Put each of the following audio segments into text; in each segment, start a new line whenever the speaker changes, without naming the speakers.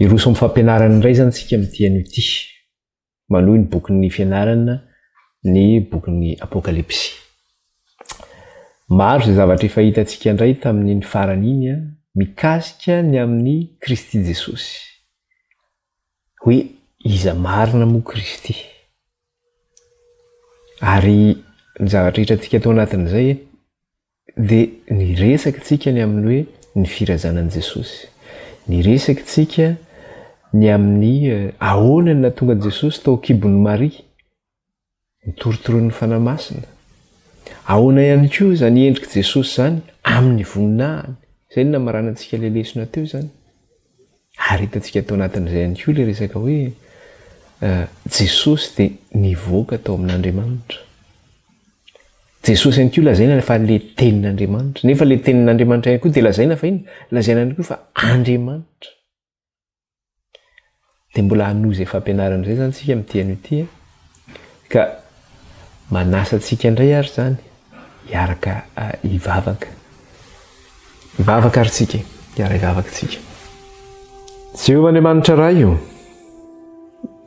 Hiroso amin'ny fampianarana indray izany isika amin'ity anio ity. Manohy ny bokin'ny fianarana ny bokin'ny Apokalypsy. Maro izay zavatra efa hitantsika indray tamin'iny farany iny mikasika ny amin'i Kristy Jesosy. Hoe iza marina moa Kristy? Ary ny zavatra hitantsika tao anatin'izay Dia niresaka tsika ny amin'ny hoe ny firazanan'i Jesosy. Niresaka tsika ny amin'ny ahoana no nahatonga an'i Jesosy tao an-kibon'i Maria, notorotoroin'ny Fanahy Masina. Ahoana ihany koa izany endrik'i Jesosy izany amin'ny voninahiny. Izay no namaranantsika ilay lesona teo izany. Ary hitantsika tao anatin'izay ihany koa ilay resaka hoe Jesosy dia nivoaka tao amin'Andriamanitra. Jesosy ihany koa lazaina fa le tenin'Andriamanitra. Nefa le tenin'Andriamanitra ihany koa dia lazaina fa inona? Lazaina ihany koa fa Andriamanitra. Dia mbola hanohy izay fampianarana izay izany tsika amin'ity anio ity a. Ka manasa antsika indray ary izany hiaraka hivavaka. Hivavaka ary tsika e. Hiara-hivavaka tsika. Jehovah Andriamanitra Ray o.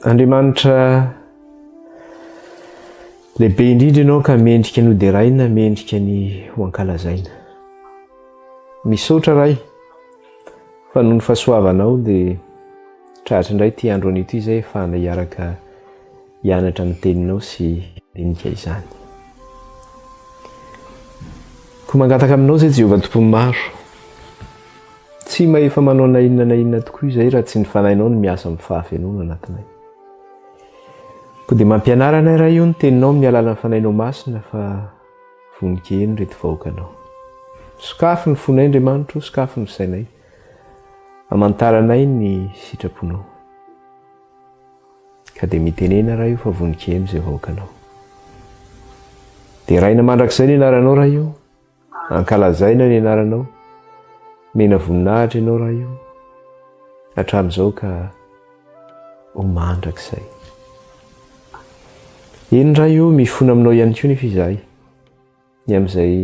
Andriamanitra Lehibe indrindra Ianao ka mendrika ny hoderaina, mendrika ny ho ankalazaina. Misaotra Ray fa noho ny fahasoavanao dia tratra indray ity andro anio ity izay ahafahana hiaraka hianatra ny teninao sy handinika izany. Koa mangataka aminao izay Jehovah Tompon'ny maro. Tsy mahefa manao na inona na inona tokoa izay raha tsy ny Fanahinao no miasa amin'ny fahafenoana anatinay. Koa dia mampianara anay Ray o ny Teninao amin'ny alalan'ny Fanahinao Masina fa vonon-kiheno ireto vahoakanao. Sokafy ny fonay Andriamanitro o, sokafy ny sainay. Hamantaranay ny sitraponao. Ka dia mitenena Ray o fa vonon-kiheno izay vahoakanao. Deraina mandrakizay ny anaranao Ray o. Ankalazaina ny anaranao, omena voninahitra ianao Ray o, hatramin'izao ka ho mandrakizay. Eny Ray o, mifona aminao ihany koa nefa izahay, ny amin'izay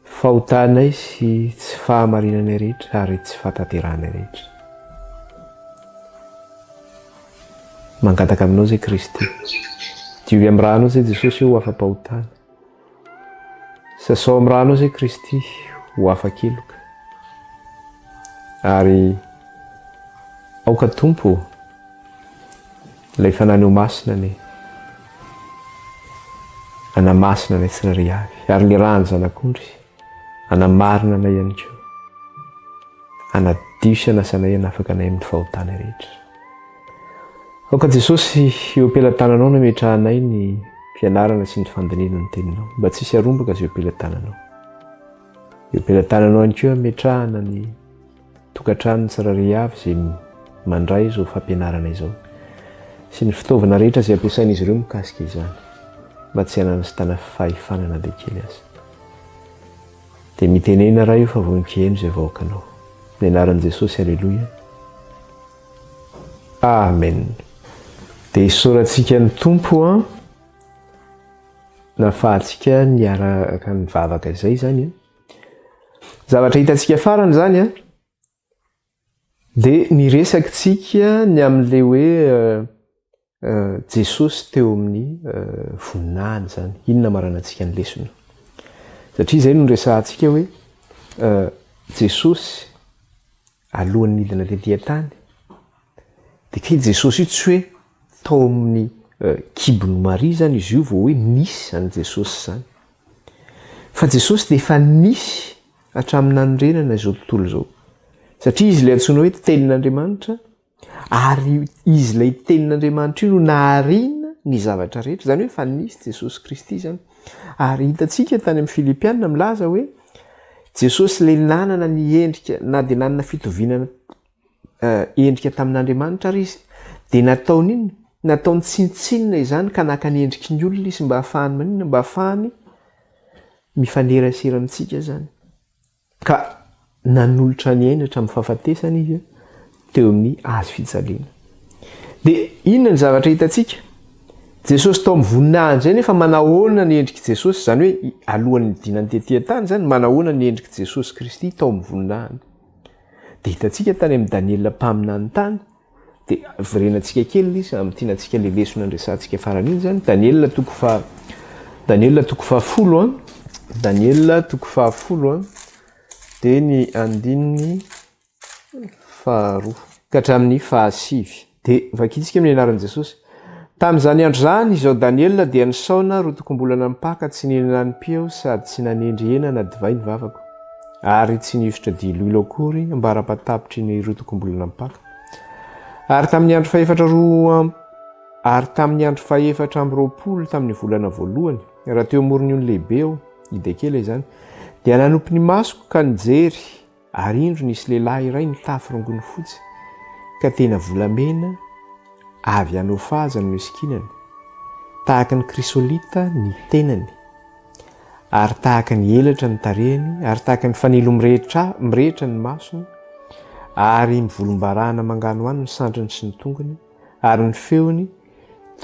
fahotanay sy tsy fahamarinanay rehetra ary tsy fahatanterahanay rehetra. Mangataka aminao izay Kristy. Diovy amin'ny rànao izay Jesosy ho afa-pahotana. Sasao amin'ny rano izay Kristy ho afa-keloka. Ary aoka Tompo ô, ilay Fanahinao Masina anie hanamasina anay tsirairay avy, ary ny ràn'ny Zanak'ondry hanamarina anay ihany koa, hanadio sy hanasa anay hanafaka anay amin'ny fahotana rehetra. Aoka Jesosy eo am-pelatananao no ametrahanay ny fianarana sy ny fandinihana ny teninao, mba tsy hisy harombaka izay eo am-pelatananao. Eo am-pelatananao ihany koa ametrahana ny tokantranon'ny tsirairay avy izay mandray izao fampianarana izao sy ny fitaovana rehetra izay ampiasain'izy ireo mikasika izany, mba tsy hanana sy tana fahefana na dia kely aza. Dia mitenena Ray o fa vonon-kiheno izay vahoakanao. Amin'ny anaran'i Jesosy, Aleloia. Amen. Dia isaorantsika ny Tompo an, nafahantsika niaraka nivavaka izay izany an. Zavatra hitantsika farany izany an, dia niresaka tsika ny amin'ilay hoe Jesosy teo amin'ny voninahiny izany. Iny namaranantsika ny lesona. Satria izay no niresahantsika hoe Jesosy alohan'ny nidina tety an-tany, dia kay Jesosy io tsy hoe tao amin'ny kibon'i Maria izany izy io vao hoe nisy izany Jesosy izany. Fa Jesosy dia efa nisy hatramin'ny nanorenana izao tontolo izao. Satria izy ilay antsoina hoe Tenin'Andriamanitra, ary izy ilay Tenin'Andriamanitra io no nahariana ny zavatra rehetra. Izany hoe efa nisy Jesosy Kristy izany. Ary hitantsika tany amin'ny Filipiana milaza hoe Jesosy ilay nanana ny endrika na dia nanana fitoviana endrika tamin'Andriamanitra ary izy dia nataony inona? Nataony tsinontsinona izany ka naka ny endriky ny olona izy mba hahafahany maninona? Mba hahafahany mifanerasera amintsika izany. Ka nanolotra ny ainy hatramin'ny fahafatesana izy teo amin'ny hazo fijaliana. Dia inona ny zavatra hitantsika? Jesosy tao amin'ny voninahiny izay nefa manahoana ny endrik'i Jesosy, izany hoe alohan'ny nidinany tety an-tany izany, manahoana ny endrik'i Jesosy Kristy tao amin'ny voninahiny. Dia hitantsika tany amin'i Daniela mpaminany tany, dia verenantsika kely ilay izy, hamintinantsika ilay lesona niresahantsika farany iny izany, Daniela toko faha, Daniela toko fahafolo an, Daniela toko fahafolo an, dia ny andininy faharoa ka hatramin'ny fahasivy. Dia vakintsika amin'ny anaran'i Jesosy. Tamin'izany andro izany, izao Daniela dia nisaona rotokombolana mipaka tsy nihinana hanim-py aho sady tsy nanendry hena na divay ny vavako, ary tsy nihosotra diloilo akory ambara-patapitry ny rotokombolana mipaka. Ary tamin'ny andro fahefatra roa ary tamin'ny andro fahefatra amby 20 tamin'ny volana voalohany, raha teo amoron'ny ony lehibe aho, Idekela izany, dia nanopy ny masoko ka nijery, Ary indro nisy lehilahy iray nitafy rongony fotsy, ka tena volamena avy any Ofaza no nisikinany, tahaka ny krisolita ny tenany, ary tahaka ny elatra ny tarehiny, ary tahaka ny fanilo mirehitra mirehitra ny masony, ary mivolombarahana manganohano ny sandriny sy ny tongony, ary ny feony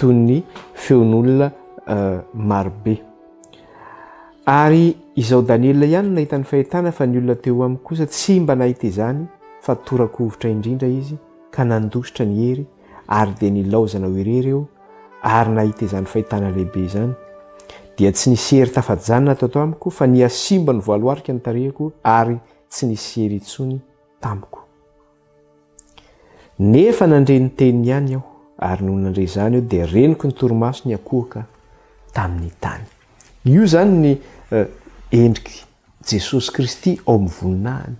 toy ny feon'olona marobe. Ary izao Daniela ihany no nahita ny fahitana fa ny olona teo aminy kosa tsy mba nahita izany fa tora-kovitra indrindra izy ka nandositra ny hery ary dia nilaozana ho irery eo ary nahita izany fahitana lehibe izany. Dia tsy nisy hery tafajanona tato amiko fa nihasimba ny voaloarika ny tarehiko ary tsy nisy hery intsony tamiko. Nefa nandre ny teniny ihany aho, ary nony nandre izany aho dia reniko ny torimaso niankohoka tamin'ny tany. Io izany ny endrik'i Jesosy Kristy ao amin'ny voninahiny.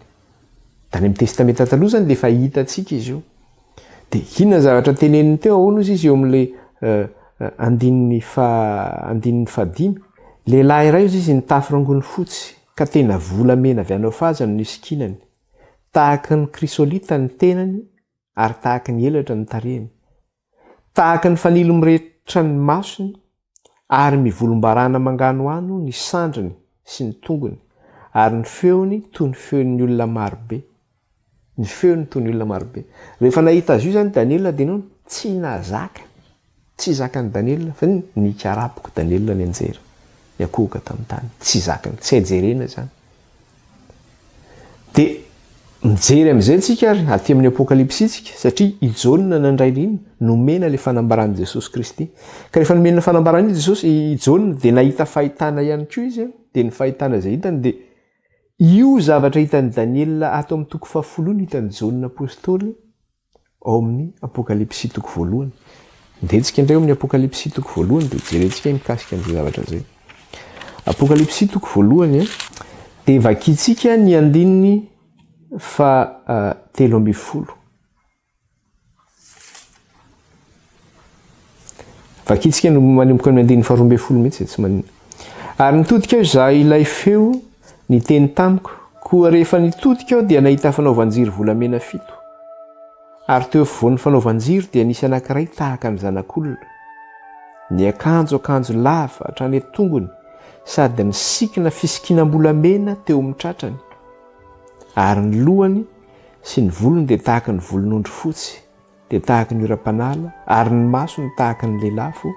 Tany amin'ny Testamenta Taloha izany dia efa hitantsika izy io. Dia inona ny zavatra teneniny teo? Ahoana ozy izy eo amin'ilay andininy faha andininy fahadimy? Lehilahy iray ozy izy nitafy rongony fotsy, ka tena volamena avy any Ofaza no nisikinany. Tahaka ny krisolita ny tenany ary tahaka ny elatra ny tarehiny. Tahaka ny fanilo mirehitra ny masony ary mivolombarana manganohano ny sandriny sy ny tongony ary ny feony toy ny feon'ny olona marobe. Ny feony toy ny olona marobe. Rehefa nahita azy io izany Daniela dia nono tsy nahazaka. Tsy zakan'i Daniela fa nikarapoko Daniela nianjera, niankohoka tamin'ny tany. Tsy zakany, tsy hay jerena izany. Dia mijery amin'izay tsika ary aty amin'ny Apokalypsy tsika, satria i Jaona nandray ny inona? Nomena ilay fanambaran'i Jesosy Kristy. Ka rehefa nomena fanambarana iny Jesosy, i Jaona dia nahita fahitana ihany koa izy, dia ny fahitana izay hitany dia io zavatra hitan'i Daniela ato amin'ny toko fahafolo io no hitan'i Jaona Apostoly ao amin'ny Apokalypsy toko voalohany. Ndeha tsika indray ao amin'ny Apokalypsy toko voalohany dia jerentsika mikasika an'izay zavatra izay. Apokalypsy toko voalohany dia vakintsika ny andininy fa 13. Vakintsika no manomboka amin'ny andininy faharoa ambin'ny folo mihitsy, tsy maninona. Ary nitodika aho izaho ilay feo niteny tamiko, koa rehefa nitodika aho dia nahita fanaovan-jiro volamena fito. Ary teo afovoan'ny fanaovan-jiro dia nisy anankiray tahaka ny zanak'olona, niakanjo akanjo lava hatrany an-tongony sady nisikina fisikinam-bolamena teo amin'ny tratrany, ary ny lohany sy ny volony dia tahaka ny volon'ondry fotsy, dia tahaka ny oram-panala, ary ny masony tahaka ny lelafo,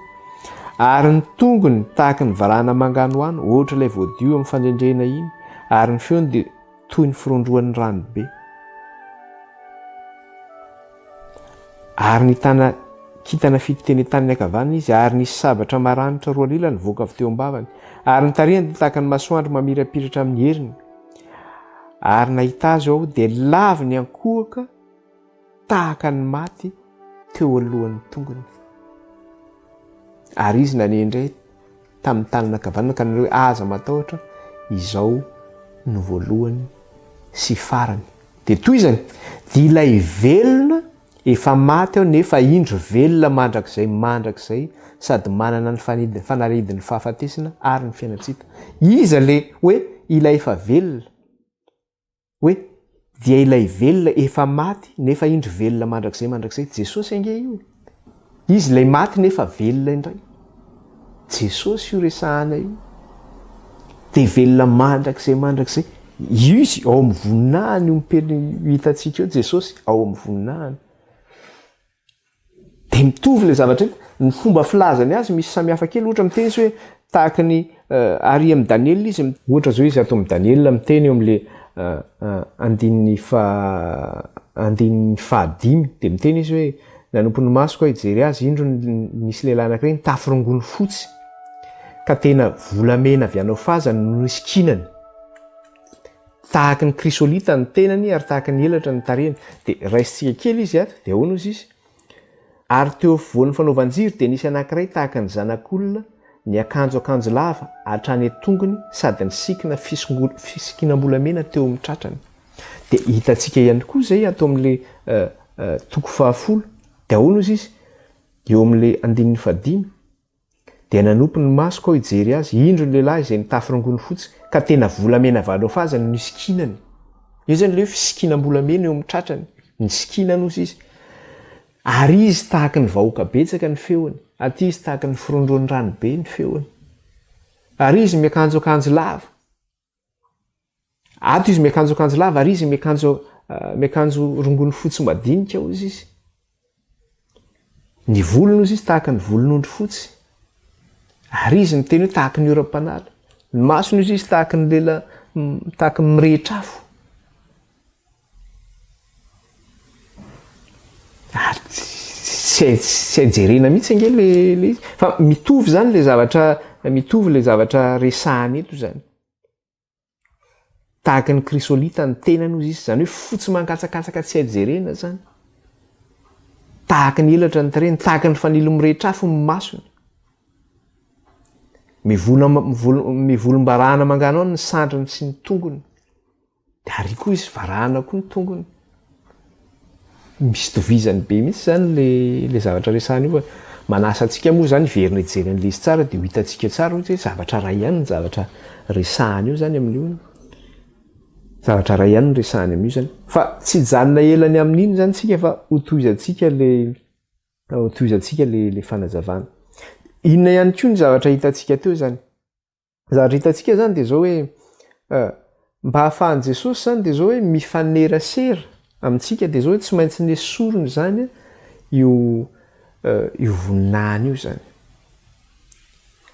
ary ny tongony tahaka ny varahana manganohano, ohatra ilay voadio amin'ny fandrendrehana iny, ary ny feony dia toy ny firondroan'ny rano be. Ary nitana kintana fito teny an-taniny ankavanana izy, ary nisy sabatra maranitra roa lela nivoaka avy teo am-bavany, ary ny tarehiny dia tahaka ny masoandro mamirapiratra amin'ny heriny. Ary nahita azy aho, dia lavo niankohoka, tahaka ny maty teo alohan'ny tongony. Ary izy nanendry ahy tamin'ny tanana ankavanana ka nanao hoe, Aza matahotra, izao no voalohany sy farany. Dia tohizany, dia ilay velona efa maty aho nefa indro velona mandrakizay mandrakizay sady manana ny fanalahidin'ny fahafatesana ary ny fiainan-tsy hita. Iza ilay hoe ilay efa velona? Hoe, dia ilay velona efa maty nefa indro velona mandrakizay mandrakizay. Jesosy ange io e. Izy ilay maty nefa velona indray. Jesosy io resahana io. Dia velona mandrakizay mandrakizay. Io izy ao amin'ny voninahiny io mipely hitantsika io Jesosy ao amin'ny voninahiny. Dia mitovy ilay zavatra hita. Ny fomba filazany azy misy samihafa kely, ohatra miteny izy hoe tahaka ny ary amin'i Daniela izy, ohatra izao izy ato amin'i Daniela miteny eo amin'ilay andininy faha andininy fahadimy dia miteny izy hoe nanompo ny masoko aho hijery azy, indro nisy lehilahy anankiray nitafy rongony fotsy ka tena volamena avy any Ofaza no nisikinany. Tahaky ny krisolita ny tenany ary tahaka ny elatra ny tarehiny. Dia raisintsika kely izy ato, dia ahoana ozy izy? Ary teo afovoan'ny fanaovan-jiro dia nisy anankiray tahaka ny zanak'olona, niakanjo akanjo lava hatrany an-tongony sady nisikina fisikinam-bolamena teo amin'ny tratrany. Dia hitantsika ihany koa izay ato amin'ilay toko fahafolo. Dia ahoana ozy izy? Eo amin'ilay andininy fahadimy. Dia nanopy ny masoko aho hijery azy, indro ny lehilahy izay nitafy rongony fotsy, ka tena volamena valofaza no nisikinany. Io izany ilay hoe fisikinam-bolamena eo amin'ny tratrany, nisikinany hozy izy. Ary izy tahaky ny vahoaka betsaka ny feony, aty izy tahaky ny firondron'ny rano be ny feony. Ary izy miakanjo akanjo lava. Ato izy miakanjo akanjo lava ary izy miakanjo miakanjo rongony fotsy madinika hozy izy. Ny volony hozy izy tahaka ny volon'ondry fotsy. Ary izy miteny hoe tahaka ny oram-panala. Ny masony hozy izy tahaka ny lela tahaka ny mirehitra afo. Ary tsy hay tsy hay jerena mihitsy ange le le izy. Fa mitovy zany le zavatra mitovy le zavatra resahana eto zany. Tahaka ny krisolita ny tenany hozy izy, izany hoe fotsy mangatsakatsaka tsy hay jerena izany. Tahaka ny elatra ny tarehiny, tahaka ny fanilo mirehitra afo ny masony. Mivola, mivolombarahana manganohano ny sandriny sy ny tongony. Dia ary koa izy varahana koa ny tongony. Misy itovizany be mihitsy izany le le zavatra resahana io fa manasa antsika moa izany hiverina hijery an'ilay izy tsara dia ho hitantsika tsara hoe zavatra iray ihany ny zavatra resahana eo izany amin'io. Zavatra iray ihany no resahana amin'io izany. Fa tsy hijanona ela ny amin'iny izany tsika fa hotohizantsika le hotohizantsika le le fanazavana. Inona ihany koa ny zavatra hitantsika teo izany? Zavatra hitantsika izany dia izao hoe mba hahafahan'i Jesosy izany dia izao hoe mifanerasera amintsika dia izao hoe tsy maintsy nesoriny izany io io voninahiny io izany.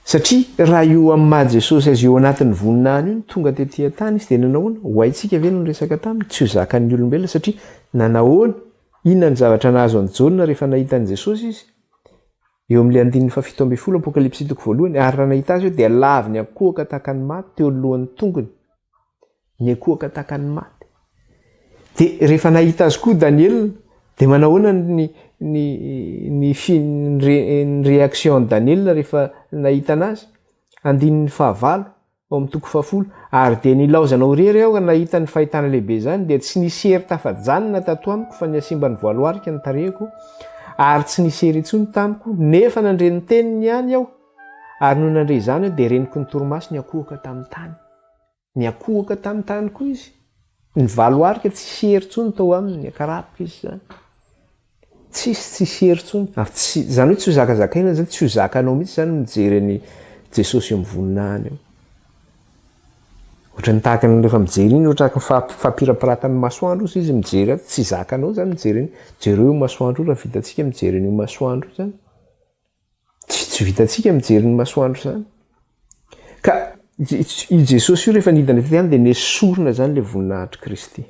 Satria raha io amin'ny maha Jesosy azy eo anatin'ny voninahiny io no tonga tety an-tany izy dia nanahoana? Ho haintsika ve no niresaka taminy? Tsy ho zakan'ny olombelona satria nanahoana? Inona ny zavatra nahazo an'i Jaona rehefa nahita an'i Jesosy izy? Eo amin'ilay andininy faha-17, Apokalypsy toko voalohany, Ary raha nahita azy aho, dia lavo niankohoka tahaka ny maty teo anoloan'ny tongony. Niankohoka tahaka ny maty. Dia rehefa nahita azy koa Daniela, dia manahoana ny, ny, ny, fi, ny réaction an'i Daniela rehefa nahita anazy? Andininy fahavalo, ao amin'ny toko fahafolo, Ary dia nilaozana ho irery aho nahita ny fahitana lehibe izany, dia tsy nisy hery tafajanona tato amiko fa nihasimba ny voaloarika ny tarehiko, ary tsy nisy hery intsony tamiko, nefa nandre ny teniny ihany aho, ary nony nandre izany aho dia reniko ny torimaso niankohoka tamin'ny tany. Niankohoka tamin'ny tany koa izy. Ny valoarika tsisy hery intsony tao aminy, niankarapoka izy izany. Tsisy tsisy hery intsony ary tsy izany hoe tsy ho zakazakaina zany, tsy ho zakanao mihitsy zany mijery an'i Jesosy eo amin'ny voninahiny eo. Ohatran'ny tahaka ny rehefa mijery iny ohatra tahaka ny fampirapiratan'ny masoandro ozy izy mijery azy, tsy zakanao zany mijery iny. Jereo io masoandro io raha vitantsika mijery an'io masoandro io zany. Tsy tsy vitantsika mijery ny masoandro zany. Ka i Jesosy io rehefa nidina tety any dia nesorina zany le voninahitr'i Kristy.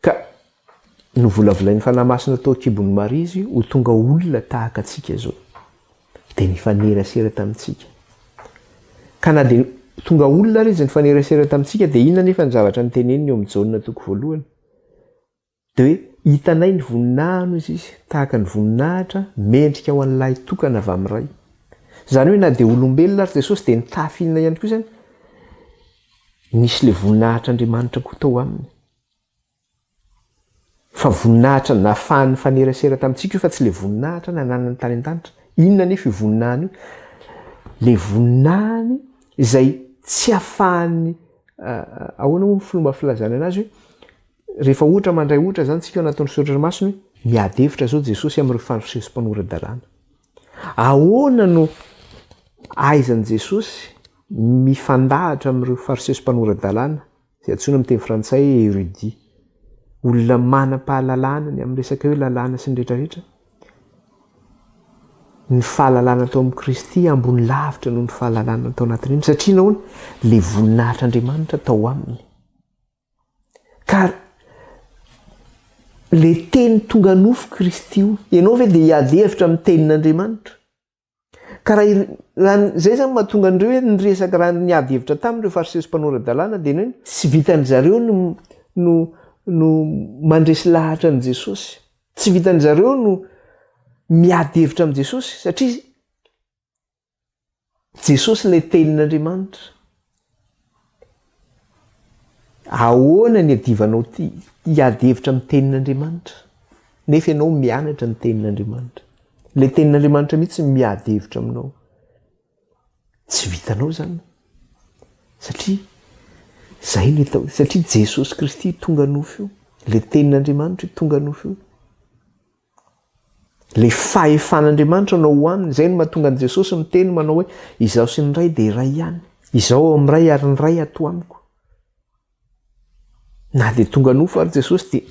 Ka novolavolain'ny Fanahy Masina tao an-kibon'i Maria izy ho tonga olona tahaka antsika izao. Dia nifanerasera tamintsika. Ka na dia tonga olona ary izy nifanerasera tamintsika dia inona anefa ny zavatra noteneniny eo amin'i Jaona toko voalohany? Dia hoe hitanay ny voninahiny hozy izy, tahaka ny voninahitra mendrika ho an'ny lahy tokana avy amin'ny Ray. Izany hoe na dia olombelona ary Jesosy dia nitafy inona ihany koa izany? Nisy ilay voninahitr'Andriamanitra koa tao aminy. Fa voninahitra nahafahany nifanerasera tamintsika io fa tsy ilay voninahitra nananany tany an-danitra. Inona anefa io voninahiny io? Ilay voninahiny izay tsy ahafahan'ny ahoana moa ny fomba filazana anazy hoe rehefa ohatra mandray ohatra izany tsika ao anatin'ny soratra masina hoe miady hevitra izao Jesosy amin'ireo fariseo sy mpanora-dalàna. Ahoana no ahaizan'i Jesosy mifandahatra amin'ireo Fariseo sy mpanora-dalàna, izay antsoina amin'ny teny frantsay hoe érudits, olona manam-pahalalana ny amin'ny resaka hoe lalàna sy ny rehetrarehetra? Ny fahalalana tao amin'i Kristy ambony lavitra noho ny fahalalana tao anatin'ireny, satria nahoana? Ilay voninahitr'Andriamanitra tao aminy. Ka le teny tonga nofo Kristy io, ianao ve dia hiady hevitra amin'ny tenin'Andriamanitra? Ka raha raha izay zany mahatonga an'ireo hoe niresaka raha niady hevitra taminy ireo Fariseo sy mpanora-dalàna dia ny hoe tsy vitan-dry zareo no no no mandresy lahatra an'i Jesosy. Tsy vitan-dry zareo no miady hevitra amin'i Jesosy satria Jesosy ilay tenin'Andriamanitra. Ahoana ny iadivanao ty hiady hevitra amin'ny tenin'Andriamanitra nefa ianao mianatra ny tenin'Andriamanitra? Ilay tenin'Andriamanitra mihitsy miady hevitra aminao. Tsy vitanao izany satria zay ny atao satria Jesosy Kristy tonga nofo io, ilay tenin'Andriamanitra io tonga nofo io. Ilay fahefan'Andriamanitra no ao aminy, izay no mahatonga an'i Jesosy miteny manao hoe, Izaho sy ny Ray dia iray ihany. Izaho ao amin'ny Ray ary ny Ray ato amiko. Na dia tonga nofo ary Jesosy dia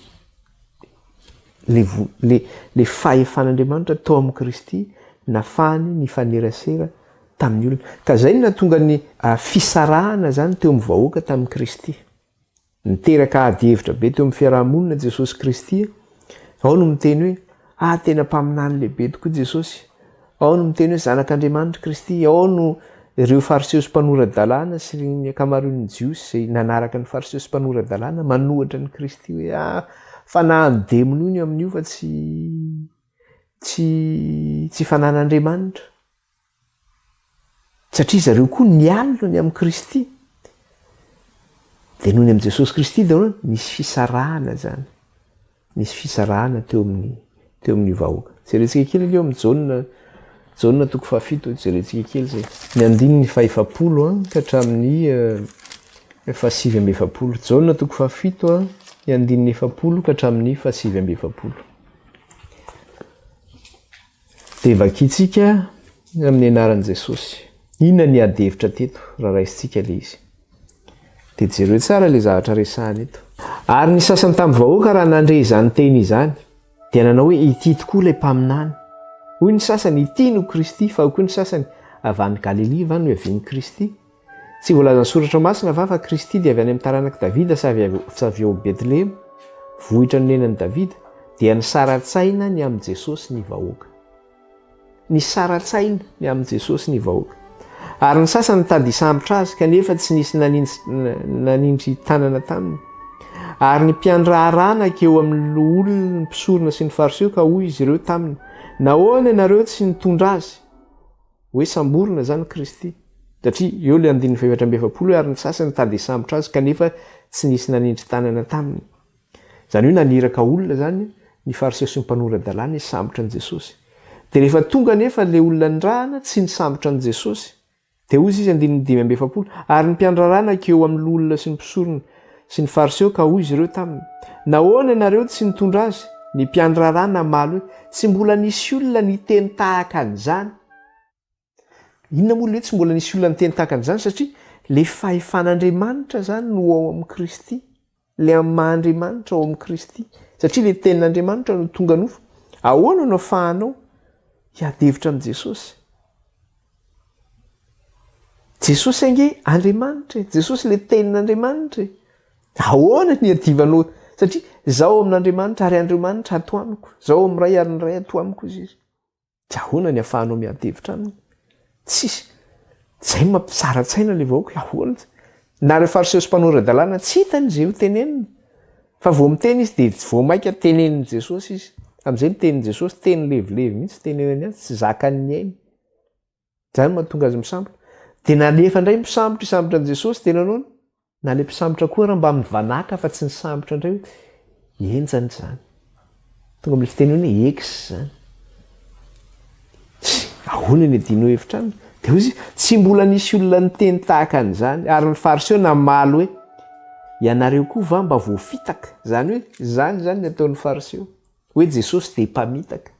le, le, le fahefan'Andriamanitra tao amin'i Kristy nafahany nifanerasera tamin'ny olona. Ka izay no nahatonga ny ah, fisarahana izany teo amin'ny vahoaka tamin'i Kristy. Niteraka ady hevitra be teo amin'ny fiaraha-monina Jesosy Kristy. Ao no miteny hoe, Ah, tena mpaminany lehibe tokoa Jesosy. Ao no miteny hoe, Zanak'Andriamanitra Kristy. Ao no ireo Fariseo sy mpanora-dalàna sy ny ankamaroan'ny Jiosy izay nanaraka ny Fariseo sy mpanora-dalàna manohitra an'i Kristy hoe, Ah, fanahin'ny demony io ny amin'io fa tsy, tsy, tsy fanan'Andriamanitra. Satria zareo koa nialona ny amin'i Kristy. Dia noho ny amin'i Jesosy Kristy dia ahoana? Nisy fisarahana izany. Nisy fisarahana teo amin'ny teo amin'ny vahoaka. Jerentsika kely aloha amin'ny Jaona, Jaona toko fahafito, jerentsika kely izay. Ny andininy fahefapolo an, ka hatramin'ny eh, fahasivy amby efapolo. Jaona toko fahafito an, ny andininy 40 ka hatramin'ny fahasivy amby efapolo. Dia vakintsika amin'ny anaran'i Jesosy. Inona ny ady hevitra teto raha raisintsika ilay izy? Dia jereo tsara ilay zavatra resahana eto. Ary ny sasany tamin'ny vahoaka raha nandre izany teny izany, dia nanao hoe, Ity tokoa ilay mpaminany. Hoy ny sasany, Ity no Kristy, fa hoy koa ny sasany, Avy any Galilia va no hiavian'i Kristy? Tsy voalazan'ny Soratra Masina va fa Kristy dia avy any amin'ny taranak'i Davida sa avy avy ao Betlehema, vohitra nonenan'i Davida? Dia nisara-tsaina ny amin'i Jesosy ny vahoaka. Nisara-tsaina ny amin'i Jesosy ny vahoaka. Ary ny sasany nitady hisambotra azy, kanefa tsy nisy nanindry tanana taminy. Ary ny mpiandraharaha nankeo amin'ny loholon'ny mpisorona sy ny Fariseo ka hoy izy ireo taminy, Nahoana ianareo tsy nitondra azy? Hoe samborina izany Kristy. Satria eo ilay andininy faha-44 hoe ary ny sasany nitady hisambotra azy kanefa tsy nisy nanindry tanana taminy. Izany hoe naniraka olona izany ny Fariseo sy ny mpanora-dalàna hisambotra an'i Jesosy. Dia rehefa tonga anefa ilay olona nirahana, tsy nisambotra an'i Jesosy. Dia hoy izy, andininy 45, Ary ny mpiandraharaha nankeo amin'ny loholona sy ny mpisorona sy ny Fariseo ka hoy izy ireo taminy, Nahoana ianareo tsy nitondra azy? Ny mpiandraharaha namaly hoe, Tsy mbola nisy olona niteny tahaka an'izany. Inona moa ilay hoe tsy mbola nisy olona niteny tahaka an'izany? Satria ilay fahefan'Andriamanitra izany no ao amin'i Kristy. Ilay amin'ny maha Andriamanitra ao amin'i Kristy. Satria ilay tenin'Andriamanitra no tonga nofo. Ahoana no afahanao hiady hevitra amin'i Jesosy? Jesosy ange Andriamanitra e. Jesosy ilay tenin'Andriamanitra e. Ahoana ny iadivanao? Satria izaho ao amin'Andriamanitra ary Andriamanitra ato amiko. Izaho ao amin'ny Ray ary ny Ray ato amiko hoy izy. Dia ahoana ny afahanao miady hevitra aminy? Tsisy. Izay no mampisara-tsaina ilay vahoaka hoe ahoana izay? Na ireo Fariseo sy mpanora-dalàna tsy hitany izay ho tenenina. Fa vao miteny izy dia vao mainka tenenin'i Jesosy izy. Amin'izay ny tenin'i Jesosy teny levilevy mihitsy tenenany azy, tsy zakan'ny ainy. Izany no mahatonga azy misambotra. Dia nalefa indray ny mpisambotra hisambotra an'i Jesosy, dia nanao Na ilay mpisambotra koa ary mba mivanàka fa tsy nisambotra indray hoe henjana izany. Tonga amin'ilay fiteny hoe ex izany. Tsy, ahoana ny adinao hevitra aminy? Dia hoy izy, tsy mbola nisy olona niteny tahaka an'izany. Ary ny Fariseo namaly hoe, ianareo koa va mba voafitaka? Izany hoe, izany izany ny ataon'ny Fariseo. Hoe Jesosy dia mpamitaka.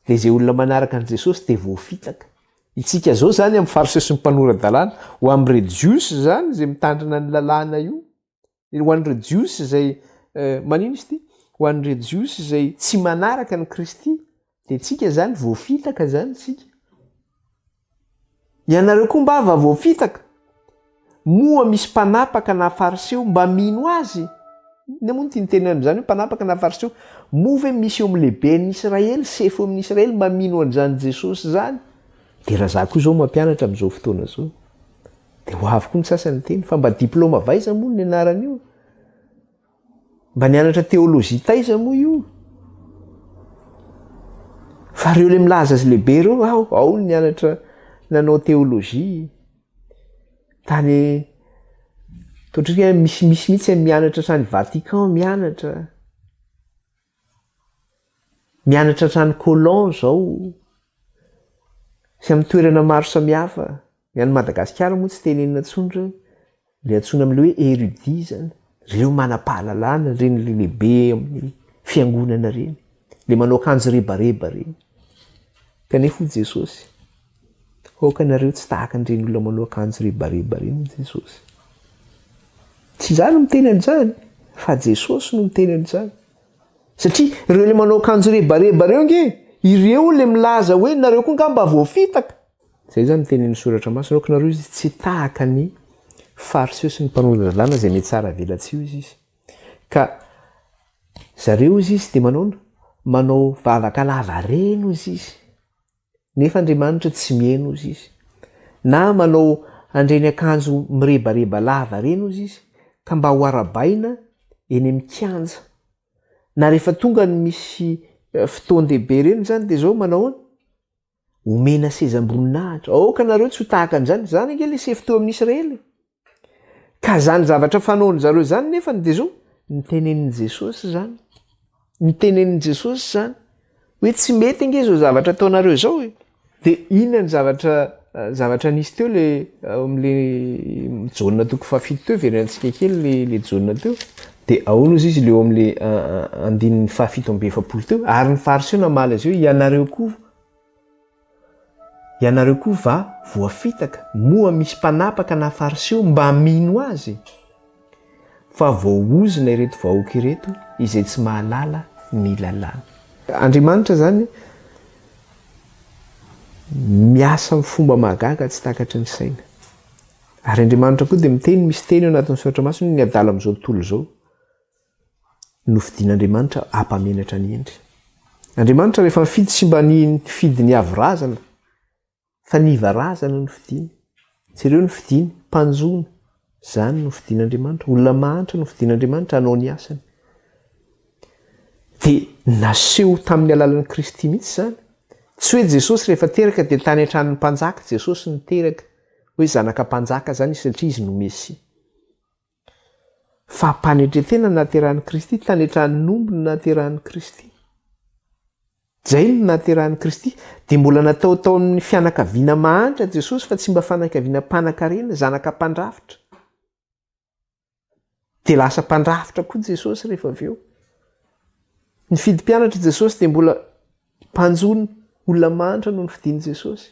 Dia izay olona manaraka an'i Jesosy dia voafitaka. Itsika zao zany amin'ny Fariseo sy ny mpanora-dalàna, ho amin'ireo Jiosy zany izay mitandrina ny lalàna io, ho an'ireo Jiosy izay manino izy ity? Ho an'ireo Jiosy izay tsy manaraka an'i Kristy, dia tsika zany voafitaka zany tsika. Ianareo koa mba va voafitaka? Moa misy mpanapaka na Fariseo mba mino azy? Inona moa no tiany tenenina amin'izany hoe mpanapaka na fariseo? Moa ve misy eo amin'ny lehiben'ny Israely, sefo eo amin'ny Israely mba mino an'izany Jesosy izany? Dia raha za koa izao mampianatra amin'izao fotoana izao, dia ho avy koa ny sasany hiteny fa mba diplaoma avy aiza moa no nianarana io? Mba nianatra théologie taiza moa io? Fa ireo le milaza azy lehibe ireo aho, ao ny nianatra nanao théologie. Tany toa hoe misy misy mihitsy mianatra hatrany Vatican mianatra. Mianatra hatrany Colon zao. Sy amin'ny toerana maro samihafa. Ny any Madagasikara moa tsy tenenina intsony ireo. Ilay antsoina amin'ilay hoe érudit izany. Ireo manam-pahalalana, ireny ilay lehibe amin'ny fiangonana ireny. Ilay manao akanjo rebareba ireny. Kanefa hoy Jesosy, aoka nareo tsy tahaka an'ireny olona manao akanjo rebareba ireny hoy Jesosy. Tsy izaho no miteny an'izany, fa Jesosy no miteny an'izany. Satria ireo ilay manao akanjo rebareba ireo ange, ireo ilay milaza hoe nareo koa angamba voafitaka. Izay izany ny tenin'ny Soratra Masina, aoka nareo izy tsy tahaka ny Fariseo sy ny mpanora-dalàna izay mihatsara velatsihy hozy izy. Ka zareo hozy izy dia manaona? Manao vavaka lavareny hozy izy. Nefa Andriamanitra tsy mihaino hozy izy. Na manao an'ireny akanjo mirebareba lava ireny hozy izy ka mba ho arabaina eny amin'ny kianja. Na rehefa tonga ny misy fotoan-dehibe ireny izany dia izao manao ahoana? Omena sezam-boninahitra. Aoka nareo tsy ho tahaka an'izany. Izany ange ilay sefo teo amin'ny Israely e. Ka izany zavatra fanaon-dry zareo izany nefany dia izao, nitenenin'i Jesosy izany. Nitenenin'i Jesosy izany. Hoe tsy mety ange izao zavatra ataonareo izao e. Dia inona ny zavatra zavatra nisy teo le ao amin'le Jaona toko fahafito teo, verenantsika kely le le Jaona teo. Dia ahoana ozy izy le eo amin'le andininy fahafito amby 40 teo? Ary ny Fariseo namaly azy hoe, ianareo koa Ianareo koa va voafitaka? Moa misy mpanapaka na fariseo mba mino azy? Fa voaozona ireto vahoaka ireto izay tsy mahalala ny lalàna. Andriamanitra izany miasa amin'ny fomba mahagaga tsy takatry ny saina. Ary Andriamanitra koa dia miteny, misy teny ao anatin'ny soratra masina hoe ny adala amin'izao tontolo izao. Nofidin'Andriamanitra hampamenatra ny hendry. Andriamanitra rehefa nifidy tsy mba nifidy ny avo razana fa ny iva razana no fidiny. Jereo ny fidiny, mpanjono, zany no fidin'Andriamanitra, olona mahantra no fidin'Andriamanitra hanao ny asany. Dia naseho tamin'ny alalan'i Kristy mihitsy izany. Tsy hoe Jesosy rehefa teraka dia tany an-tranon'ny mpanjaka Jesosy no teraka, hoe zanaka mpanjaka izany izy satria izy no Mesia. Fahampanetren-tena no nahaterahan'i Kristy, tany an-tranon'omby no nahaterahan'i Kristy. Izay no nahaterahan'i Kristy. Dia mbola natao tao amin'ny fianakaviana mahantra Jesosy fa tsy mba fanakaviana mpanankarena, zanaka mpandrafitra. Dia lasa mpandrafitra koa Jesosy rehefa avy eo. Nifidy mpianatra Jesosy dia mbola Mpanjono, olona mahantra no nofidin'i Jesosy.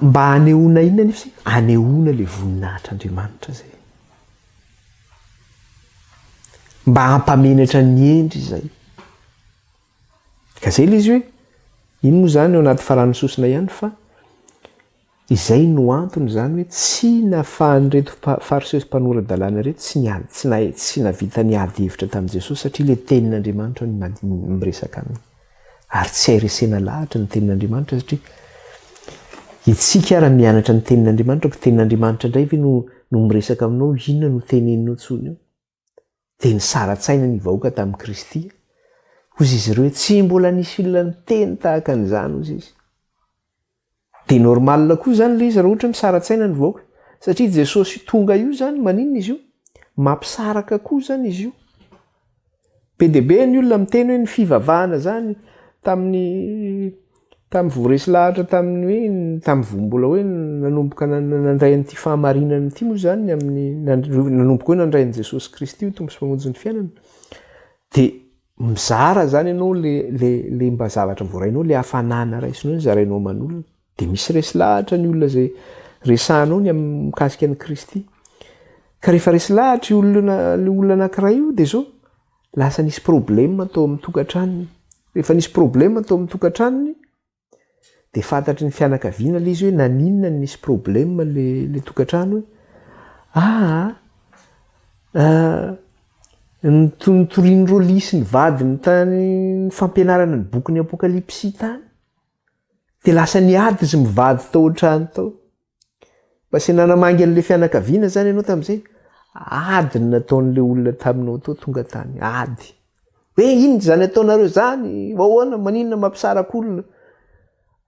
Mba hanehoana inona anefa izay? Hanehoana ilay voninahitr'Andriamanitra izay. Mba hampamenatra ny hendry izay. Ka izay ilay izy hoe, iny moa izany ao anaty faran'ny sosona ihany fa Izay no antony izany hoe tsy nafahan'ireto Fariseo sy mpanora-dalàna ireto tsy niady, tsy nahay, tsy nahavita niady hevitra tamin'i Jesosy satria ilay Tenin'Andriamanitra no miresaka aminy. Ary tsy hay resena lahatra ny Tenin'Andriamanitra satria isika ary mianatra ny Tenin'Andriamanitra, koa Tenin'Andriamanitra indray ve no no miresaka aminao, inona no teneninao intsony eo? Dia nisara-tsaina ny vahoaka tamin'i Kristy. Hoy izy ireo hoe tsy mbola nisy olona niteny tahaka an'izany, hoy izy. Dia normal koa izany ilay izy raha ohatra hoe misara-tsaina ny vahoaka. Satria Jesosy tonga io izany, maninona izy io? Mampisaraka koa izany izy io. Be dia be ny olona miteny hoe ny fivavahana izany tamin'ny tamin'ny vao resy lahatra tamin'ny hoe tamin'ny vao mbola hoe nanomboka nandray an'ity fahamarinana ity moa izany ny amin'ny nanomboka hoe nandray an'i Jesosy Kristy ho Tompo sy Mpamonjy ny fiainana. Dia Mizara zany ianao le le le mba zavatra voarainao, le hafanana raisinao iny zarainao aman'olona. De misy resy lahatra ny olona zay resahanao ny amin'ny mikasika an'i Kristy. Ka rehefa resy lahatra io olona le olona anankiray io de zao, lasa nisy problème tao amin'ny tokantranony. Rehefa nisy problème tao amin'ny tokantranony, Dia fantatry ny fianakaviana ilay izy hoe naninona no nisy problème le le tokantrano hoe aa ah, Nitorian'i Rolly sy ny vadiny tany ny fampianarana ny bokin'ny Apokalypsy tany. Dia lasa niady izy mivady tao an-trano tao. Mba sy nanamangy an'ilay fianakaviana izany ianao tamin'izay. Ady no nataon'ilay olona taminao tao tonga tany. Ady. Hoe inona izany ataonareo izany? Ahoana? Maninona mampisaraka olona?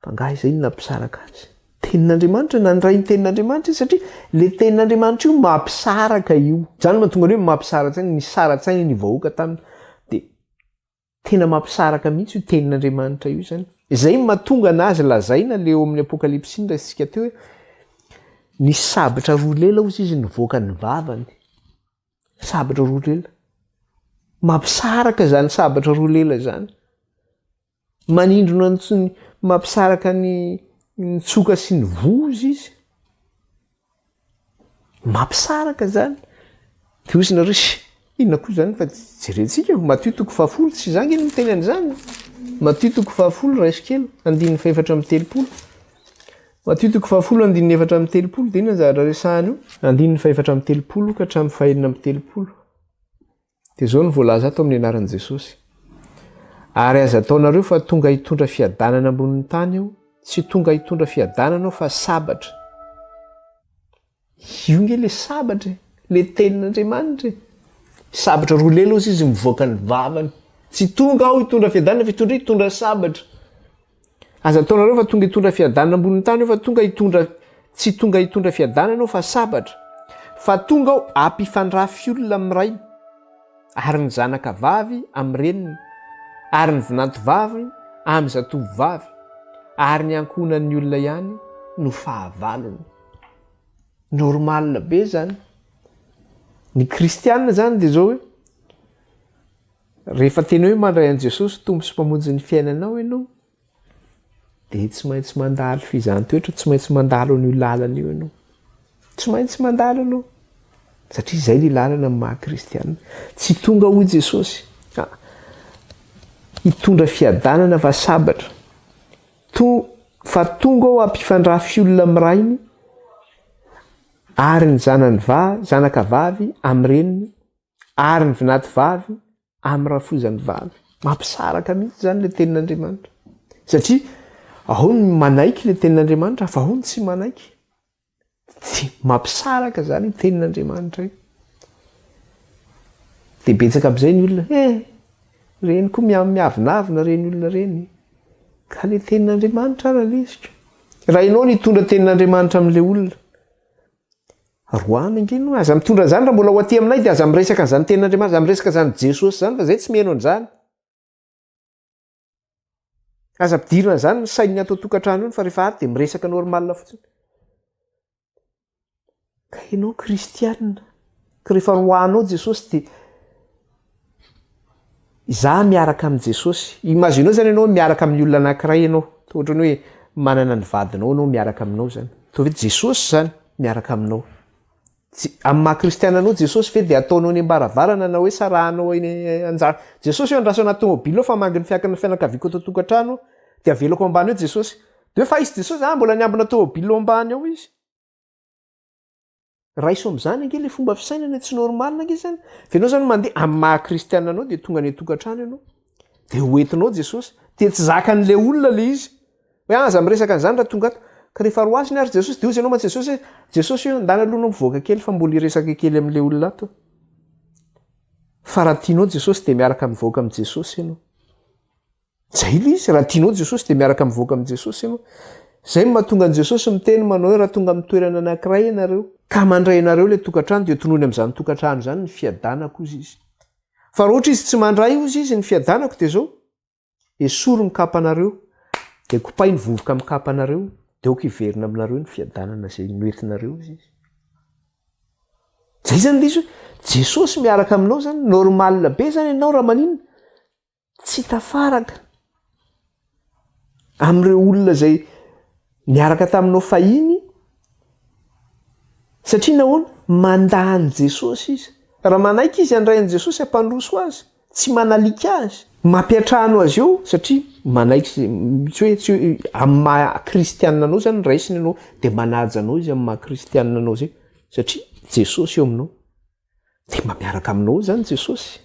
Fa angaha izay no nampisaraka azy? Tenin'Andriamanitra, nandray ny tenin'Andriamanitra izy satria ilay tenin'Andriamanitra io mampisaraka io. Izany no mahatonga ny hoe mampisara-tsaina, nisara-tsaina ny vahoaka taminy. Dia tena mampisaraka mihitsy io tenin'Andriamanitra io izany. Izay no mahatonga anazy lazaina ilay eo amin'ny Apokalypsy noraisintsika teo hoe nisy sabatra roa lela hozy izy nivoaka ny vavany. Sabatra roa lela. Mampisaraka izany sabatra roa lela izany. Manindrona ny tsy mampisaraka ny ny tsoka sy ny voza izy. Mampisaraka izany. Dia hoy izy nareo, Sh! Inona koa izany fa jerentsika eo. Matio toko fahafolo, tsy izaho ange no miteny an'izany. Matio toko fahafolo, raiso kely, andininy fahefatra amby telopolo. Matio toko fahafolo, andininy 34, dia inona ny zavatra resahany eo? Andininy fahefatra amby telopolo ka hatramin'ny fahenina amby telopolo. Dia izao no voalaza ato amin'ny anaran'i Jesosy, Ary aza ataonareo fa tonga hitondra fiadanana ambonin'ny tany aho, tsy tonga hitondra fiadanana aho fa sabatra. Io nge le sabatra e, le tenin'Andriamanitra e. Sabatra roa lela ozy izy mivoaka ny vavany. Tsy tonga aho hitondra fiadanana fa hitondra hitondra sabatra. Aza ataonareo fa tonga hitondra fiadanana ambonin'ny tany aho fa tonga hitondra tsy tonga hitondra fiadanana aho fa sabatra. Fa tonga aho hampifandrafy olona amin'ny rainy, ary ny zanaka vavy amin'ny reniny, ary ny vinanto vavy amin'ny zatovo vavy, ary ny ankohonan'ny olona ihany no fahavalony. Normal be zany. Ny kristiana zany dia zao hoe Rehefa tena hoe mandray an'i Jesosy Tompo sy Mpamonjy ny fiainanao ianao, dia tsy maintsy mandalo fizahan-toetra, tsy maintsy mandalo an'io lalana io ianao. Tsy maintsy mandalo ianao. Satria izay ny lalana amin'ny maha kristianina. Tsy tonga hoy Jesosy hitondra fiadanana fa sabatra. To, fa tonga aho hampifandrafy olona amin'ny rainy ary ny zanany va, zanaka vavy amin'ny reniny Ary ny vinaty vavy amin'ny rafozany vavy. Mampisaraka mihitsy izany ilay tenin'Andriamanitra. Satria ao ny manaiky ilay tenin'Andriamanitra fa ao ny tsy manaiky. Tsy mampisaraka izany io tenin'Andriamanitra io. Dia betsaka amin'izay ny olona, eh, ireny koa miavonavona ireny olona ireny. Ka ilay tenin'Andriamanitra ara lesiko. Raha ianao no hitondra tenin'Andriamanitra amin'ilay olona, Roahina ange ianao, aza mitondra an'izany raha mbola ho aty aminay dia aza miresaka an'izany tenin'Andriamanitra, aza miresaka an'izany Jesosy izany fa zay tsy mihaino an'izany. Aza ampidirina an'izany ny sain'ny ato an-tokantrano iny fa rehefa ato dia miresaka normal fotsiny. Ka ianao kristianina, ka rehefa roahanao Jesosy dia Izaho miaraka amin'i Jesosy. Imagineo zany ianao miaraka amin'ny olona anankiray ianao. Toa ohatran'ny hoe manana ny vadinao ianao miaraka aminao zany. Toa hoe Jesosy zany miaraka aminao. Amin'ny maha kristiana anao Jesosy ve dia ataonao eny am-baravarana na hoe sarahanao eny anjara. Jesosy eo andraso anaty tomobile ao fa hamangy ny fiakan'ny fianakaviako ato an-tokantrano dia avelako ambany eo Jesosy. Dia hoe fa aiza Jesosy? Ah mbola niambina tomobile ao ambany ao izy. Raiso amin'izany ange ilay fomba fisainana e, tsy normal ange izany. Fa ianao izany mandeha amin'ny maha kristiana anao dia tonga any an-tokantrano ianao, dia hoentinao Jesosy, dia tsy zakan'ilay olona ilay izy. Hoe aza miresaka an'izany raha tonga ato. Ka rehefa roasiny ary Jesosy, dia hoy ianao mantsy Jesosy hoe, Jesosy io, ndana aloha ianao mivoaka kely fa mbola hiresaka kely amin'ilay olona ato. Fa raha tianao Jesosy dia miaraka mivoaka amin'i Jesosy ianao. Zay ilay izy, raha tianao Jesosy dia miaraka mivoaka amin'i Jesosy ianao. Zay no mahatonga an'i Jesosy miteny manao hoe raha tonga amin'ny toerana anankiray ianareo, ka mandray anareo ilay tokantrano dia tonony amin'izany tokantrano izany ny fiadanako hozy izy. Fa raha ohatra izy tsy mandray hozy izy ny fiadanako dia izao, esory ny kapanareo, dia kopay ny vovoka amin'ny kapanareo, dia aoka hiverina aminareo ny fiadanana izay noentinareo hozy izy. Zay zany ilay izy hoe Jesosy miaraka aminao zany, normal be zany ianao raha maninona? Tsy tafaraka amin'ireo olona izay niaraka taminao fahiny, satria nahoana? Mandà an'i Jesosy izy. Raha manaiky izy handray an'i Jesosy hampandroso azy, tsy manalika azy. Mampiantrano azy eo satria manaiky, tsy hoe, tsy hoe, amin'ny maha kristianina anao izany raisiny ianao, dia manaja anao izy amin'ny maha kristianina anao izay, satria Jesosy eo aminao. Dia mba miaraka aminao izany Jesosy.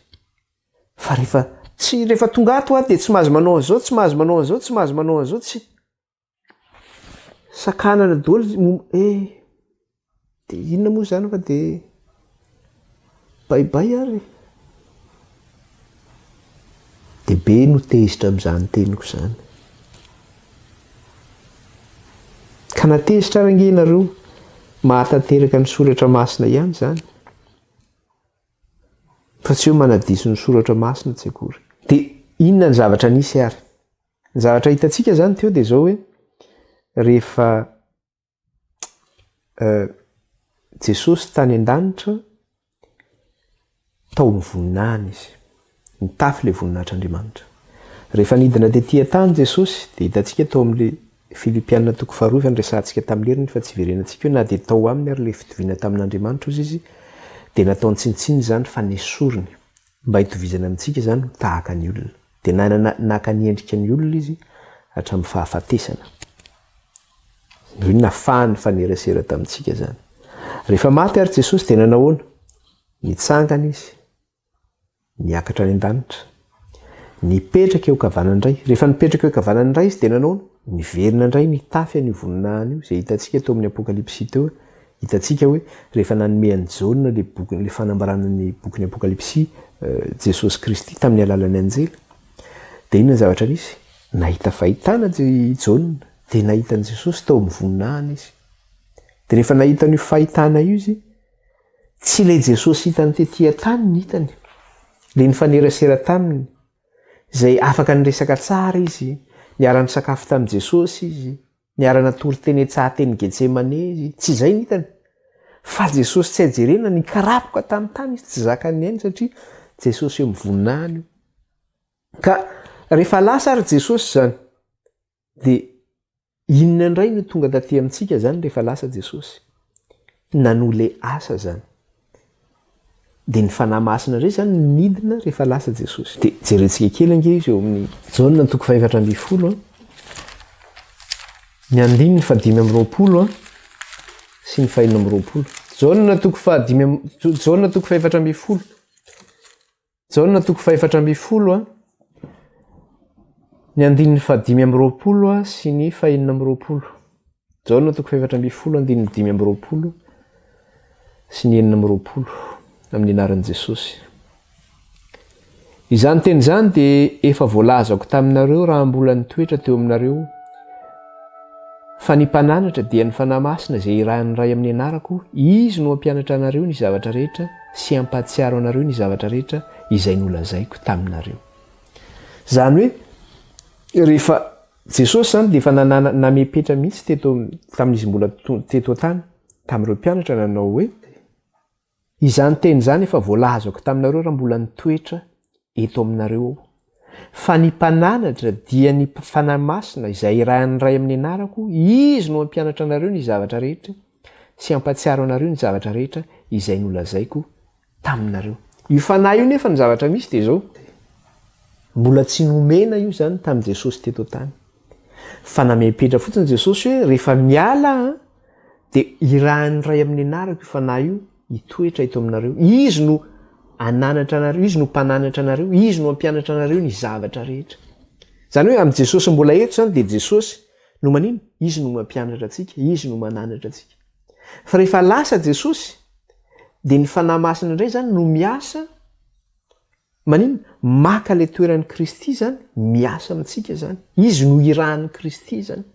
Fa rehefa tsy rehefa tonga ato aho dia tsy mahazo manao an'izao, tsy mahazo manao an'izao, tsy mahazo manao an'izao, tsy sakanana daholo momba eh dia inona moa izany fa dia bye bye ary e. Dia be no tezitra amin'izany teniko izany. Ka na tezitra ary ange ianareo, mahatanteraka ny soratra masina ihany izany. Fa tsy hoe manadiso ny soratra masina tsy akory. Dia inona ny zavatra nisy ary? Ny zavatra hitantsika izany teo dia izao hoe rehefa Jesosy tany an-danitra tao amin'ny voninahiny izy. Nitafy ilay voninahitr'Andriamanitra. Rehefa nidina tety an-tany Jesosy dia hitantsika tao amin'ilay Filipiana toko faharoa efa niresahantsika tamin'ny heriny fa tsy hiverenantsika eo na dia tao aminy ary ilay fitoviana tamin'Andriamanitra ozy izy dia nataony tsinontsinona izany fa nesoriny mba hitovizany amintsika izany ho tahaka ny olona. Dia nanana naka ny endrika ny olona izy hatramin'ny fahafatesana. Izany hoe nafahany nifanerasera tamintsika izany. Rehefa maty ary Jesosy dia nanahoana? Nitsangana izy. Niakatra any an-danitra. Nipetraka eo ankavanan'ny Ray. Rehefa nipetraka eo ankavanan'ny Ray izy dia nanao ahoana? Niverina indray nitafy an'io voninahiny io, izay hitantsika teo amin'ny Apokalypsy teo. Hitantsika hoe rehefa nanome an'i Jaona ilay boky, ilay fanambarana ny bokin'ny Apokalypsy Jesosy Kristy tamin'ny alalan'ny anjely, dia inona ny zavatra nisy? Nahita fahitana i Jaona, dia nahita an'i Jesosy tao amin'ny voninahiny izy. Dia rehefa nahita an'io fahitana io izy, Tsy ilay Jesosy hitany tety an-tany ny hitany, ilay nifanerasera taminy, izay afaka niresaka tsara izy, niara-nisakafo tamin'i Jesosy izy, niara-natory teny an-tsaha teny Getsemane izy, tsy izay ny hitany. Fa Jesosy tsy hay jerena, nikarapoka tamin'ny tany izy, tsy zakan'ny ainy satria Jesosy eo amin'ny voninahiny io. Ka rehefa lasa ary Jesosy izany, dia Inona indray no tonga taty amintsika izany rehefa lasa Jesosy? Nanohy ilay asa izany. Dia ny Fanahy Masina indray izany no nidina rehefa lasa Jesosy. Dia jerentsika kely ange izy eo amin'ny Jaona toko fahefatra ambin'ny folo an, ny andininy fahadimy amby roapolo an, sy ny fahenina amby roapolo. Jaona toko fahadimy amby, Jaona toko fahefatra ambin'ny folo. Jaona toko fahefatra ambin'ny folo a, ny andininy fahadimy amby roapolo a sy ny fahenina amby roapolo. Jaona toko fahefatra ambin'ny folo andininy 25 sy ny 26 amin'ny anaran'i Jesosy. Izany teny izany dia efa voalazako taminareo raha mbola nitoetra teo aminareo Fa ny Mpananatra dia ny Fanahy Masina izay irahin'ny Ray amin'ny anarako, Izy no hampianatra anareo ny zavatra rehetra sy hampahatsiaro anareo ny zavatra rehetra izay nolazaiko taminareo. Izany hoe rehefa Jesosy izany dia efa nanana namepetra mihitsy teto tamin'izy mbola teto an-tany tamin'ireo mpianatra nanao hoe Izany teny izany efa voalazako taminareo raha mbola nitoetra eto aminareo aho. Fa ny Mpananatra, dia ny Fanahy Masina, izay irahan'ny Ray amin'ny anarako, Izy no hampianatra anareo ny zavatra rehetra sy hampahatsiaro anareo ny zavatra rehetra izay nolazaiko taminareo. Io Fanahy io nefa ny zavatra misy dia izao, mbola tsy nomena io izany tamin'i Jesosy teto an-tany. Fa namepetra fotsiny Jesosy hoe rehefa miala aho, Dia irahan'ny Ray amin'ny anarako io Fanahy io hitoetra eto aminareo. Izy no hananatra anareo, Izy no mpananatra anareo, Izy no hampianatra anareo ny zavatra rehetra. Izany hoe amin'i Jesosy mbola eto izany dia Jesosy no manino? Izy no mampianatra antsika, Izy no mananatra antsika. Fa rehefa lasa Jesosy dia ny Fanahy Masina indray izany no miasa manino? Maka ilay toeran'i Kristy izany, miasa amintsika izany. Izy no irahan'i Kristy izany.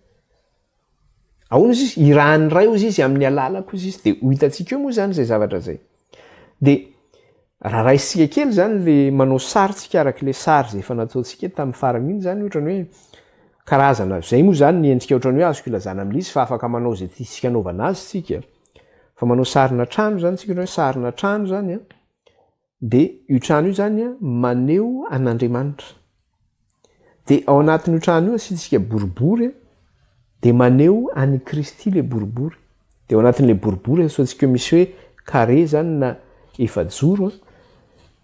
Ahoana ozy izy? Irahan'ny Ray ozy izy amin'ny alalako ozy izy. Dia ho hitantsika eo moa izany izay zavatra izay. Dia raha raisintsika kely izany le manao sary tsika araka ilay sary izay efa nataontsika tamin'ny farany iny izany ohatrany hoe karazana izay moa izany ny endrika ohatrany hoe azoko ilazana amin'ilay izy fa afaka manao izay tiantsika anaovana azy tsika. Fa manao sarina trano izany tsika ohatrany hoe sarina trano izany an. Dia io trano io izany maneho an'Andriamanitra. Dia ao anatin'io trano io asiantsika boribory dia maneho an'i Kristy ilay boribory. Dia ao anatin'ilay boribory asiantsika misy hoe carré izany na efajoro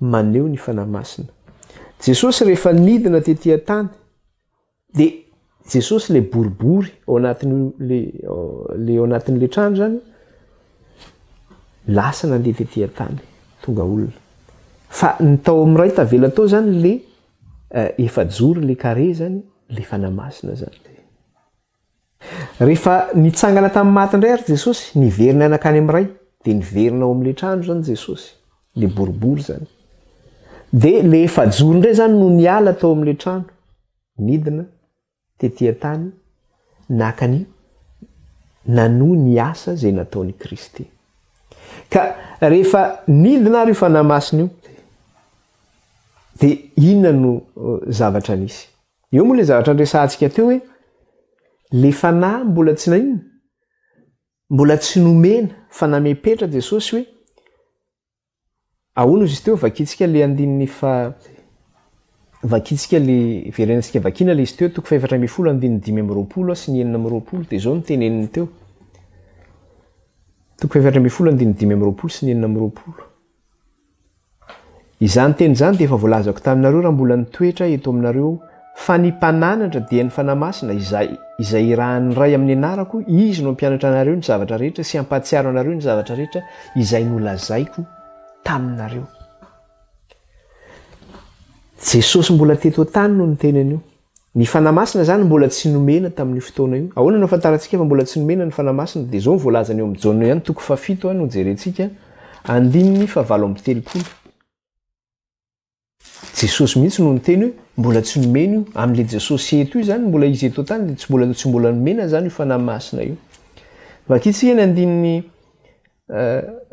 maneho ny Fanahy Masina. Jesosy rehefa nidina tety an-tany Dia Jesosy ilay boribory ao anatin'io le le ao anatin'le trano zany lasa nandeha tety an-tany, tonga olona. Fa ny tao amin'ny Ray tavela tao zany le efajoro le carré zany le Fanahy Masina zany. Rehefa nitsangana tamin'ny maty indray ary Jesosy, niverina nankany amin'ny Ray, dia niverina ao amin'ilay trano izany Jesosy, ilay boribory izany. Dia ilay efajoro indray izany no niala tao amin'ilay trano, nidina tety an-tany, naka ny, nanohy ny asa izay nataon'i Kristy. Ka rehefa nidina ary io Fanahy Masina io, dia inona no zavatra nisy? Eo moa le zavatra niresahantsika teo hoe le fanahy mbola tsy naninona? Mbola tsy nomena fa namepetra Jesosy hoe ahoana ozy izy teo vakintsika le andininy fa vakintsika le verenantsika vakina le izy teo toko fahefatra ambinifolo andininy 25 sy ny 26 dia izao no teneniny teo toko fahefatra ambinifolo andininy 25 sy ny 26 Izany teny izany dia efa voalazako taminareo raha mbola nitoetra eto aminareo aho, fa ny Mpananatra dia ny Fanahy Masina, izay, izay irahan'ny Ray amin'ny anarako, Izy no hampianatra anareo ny zavatra rehetra sy hampahatsiaro anareo ny zavatra rehetra izay nolazaiko taminareo. Jesosy mbola teto an-tany no niteny an'io. Ny Fanahy Masina izany mbola tsy nomena tamin'io fotoana io. Ahoana no ahafantarantsika fa mbola tsy nomena ny Fanahy Masina? Dia izao no voalazany eo amin'ny Jaona ihany, toko fahafito no jerentsika, andininy fahavalo amby telopolo. Jesosy mihitsy no niteny hoe mbola tsy nomena io. Amin'ilay Jesosy eto io izany, mbola izy eto an-tany dia tsy mbola tsy mbola nomena izany io Fanahy Masina io. Vakintsika ny andininy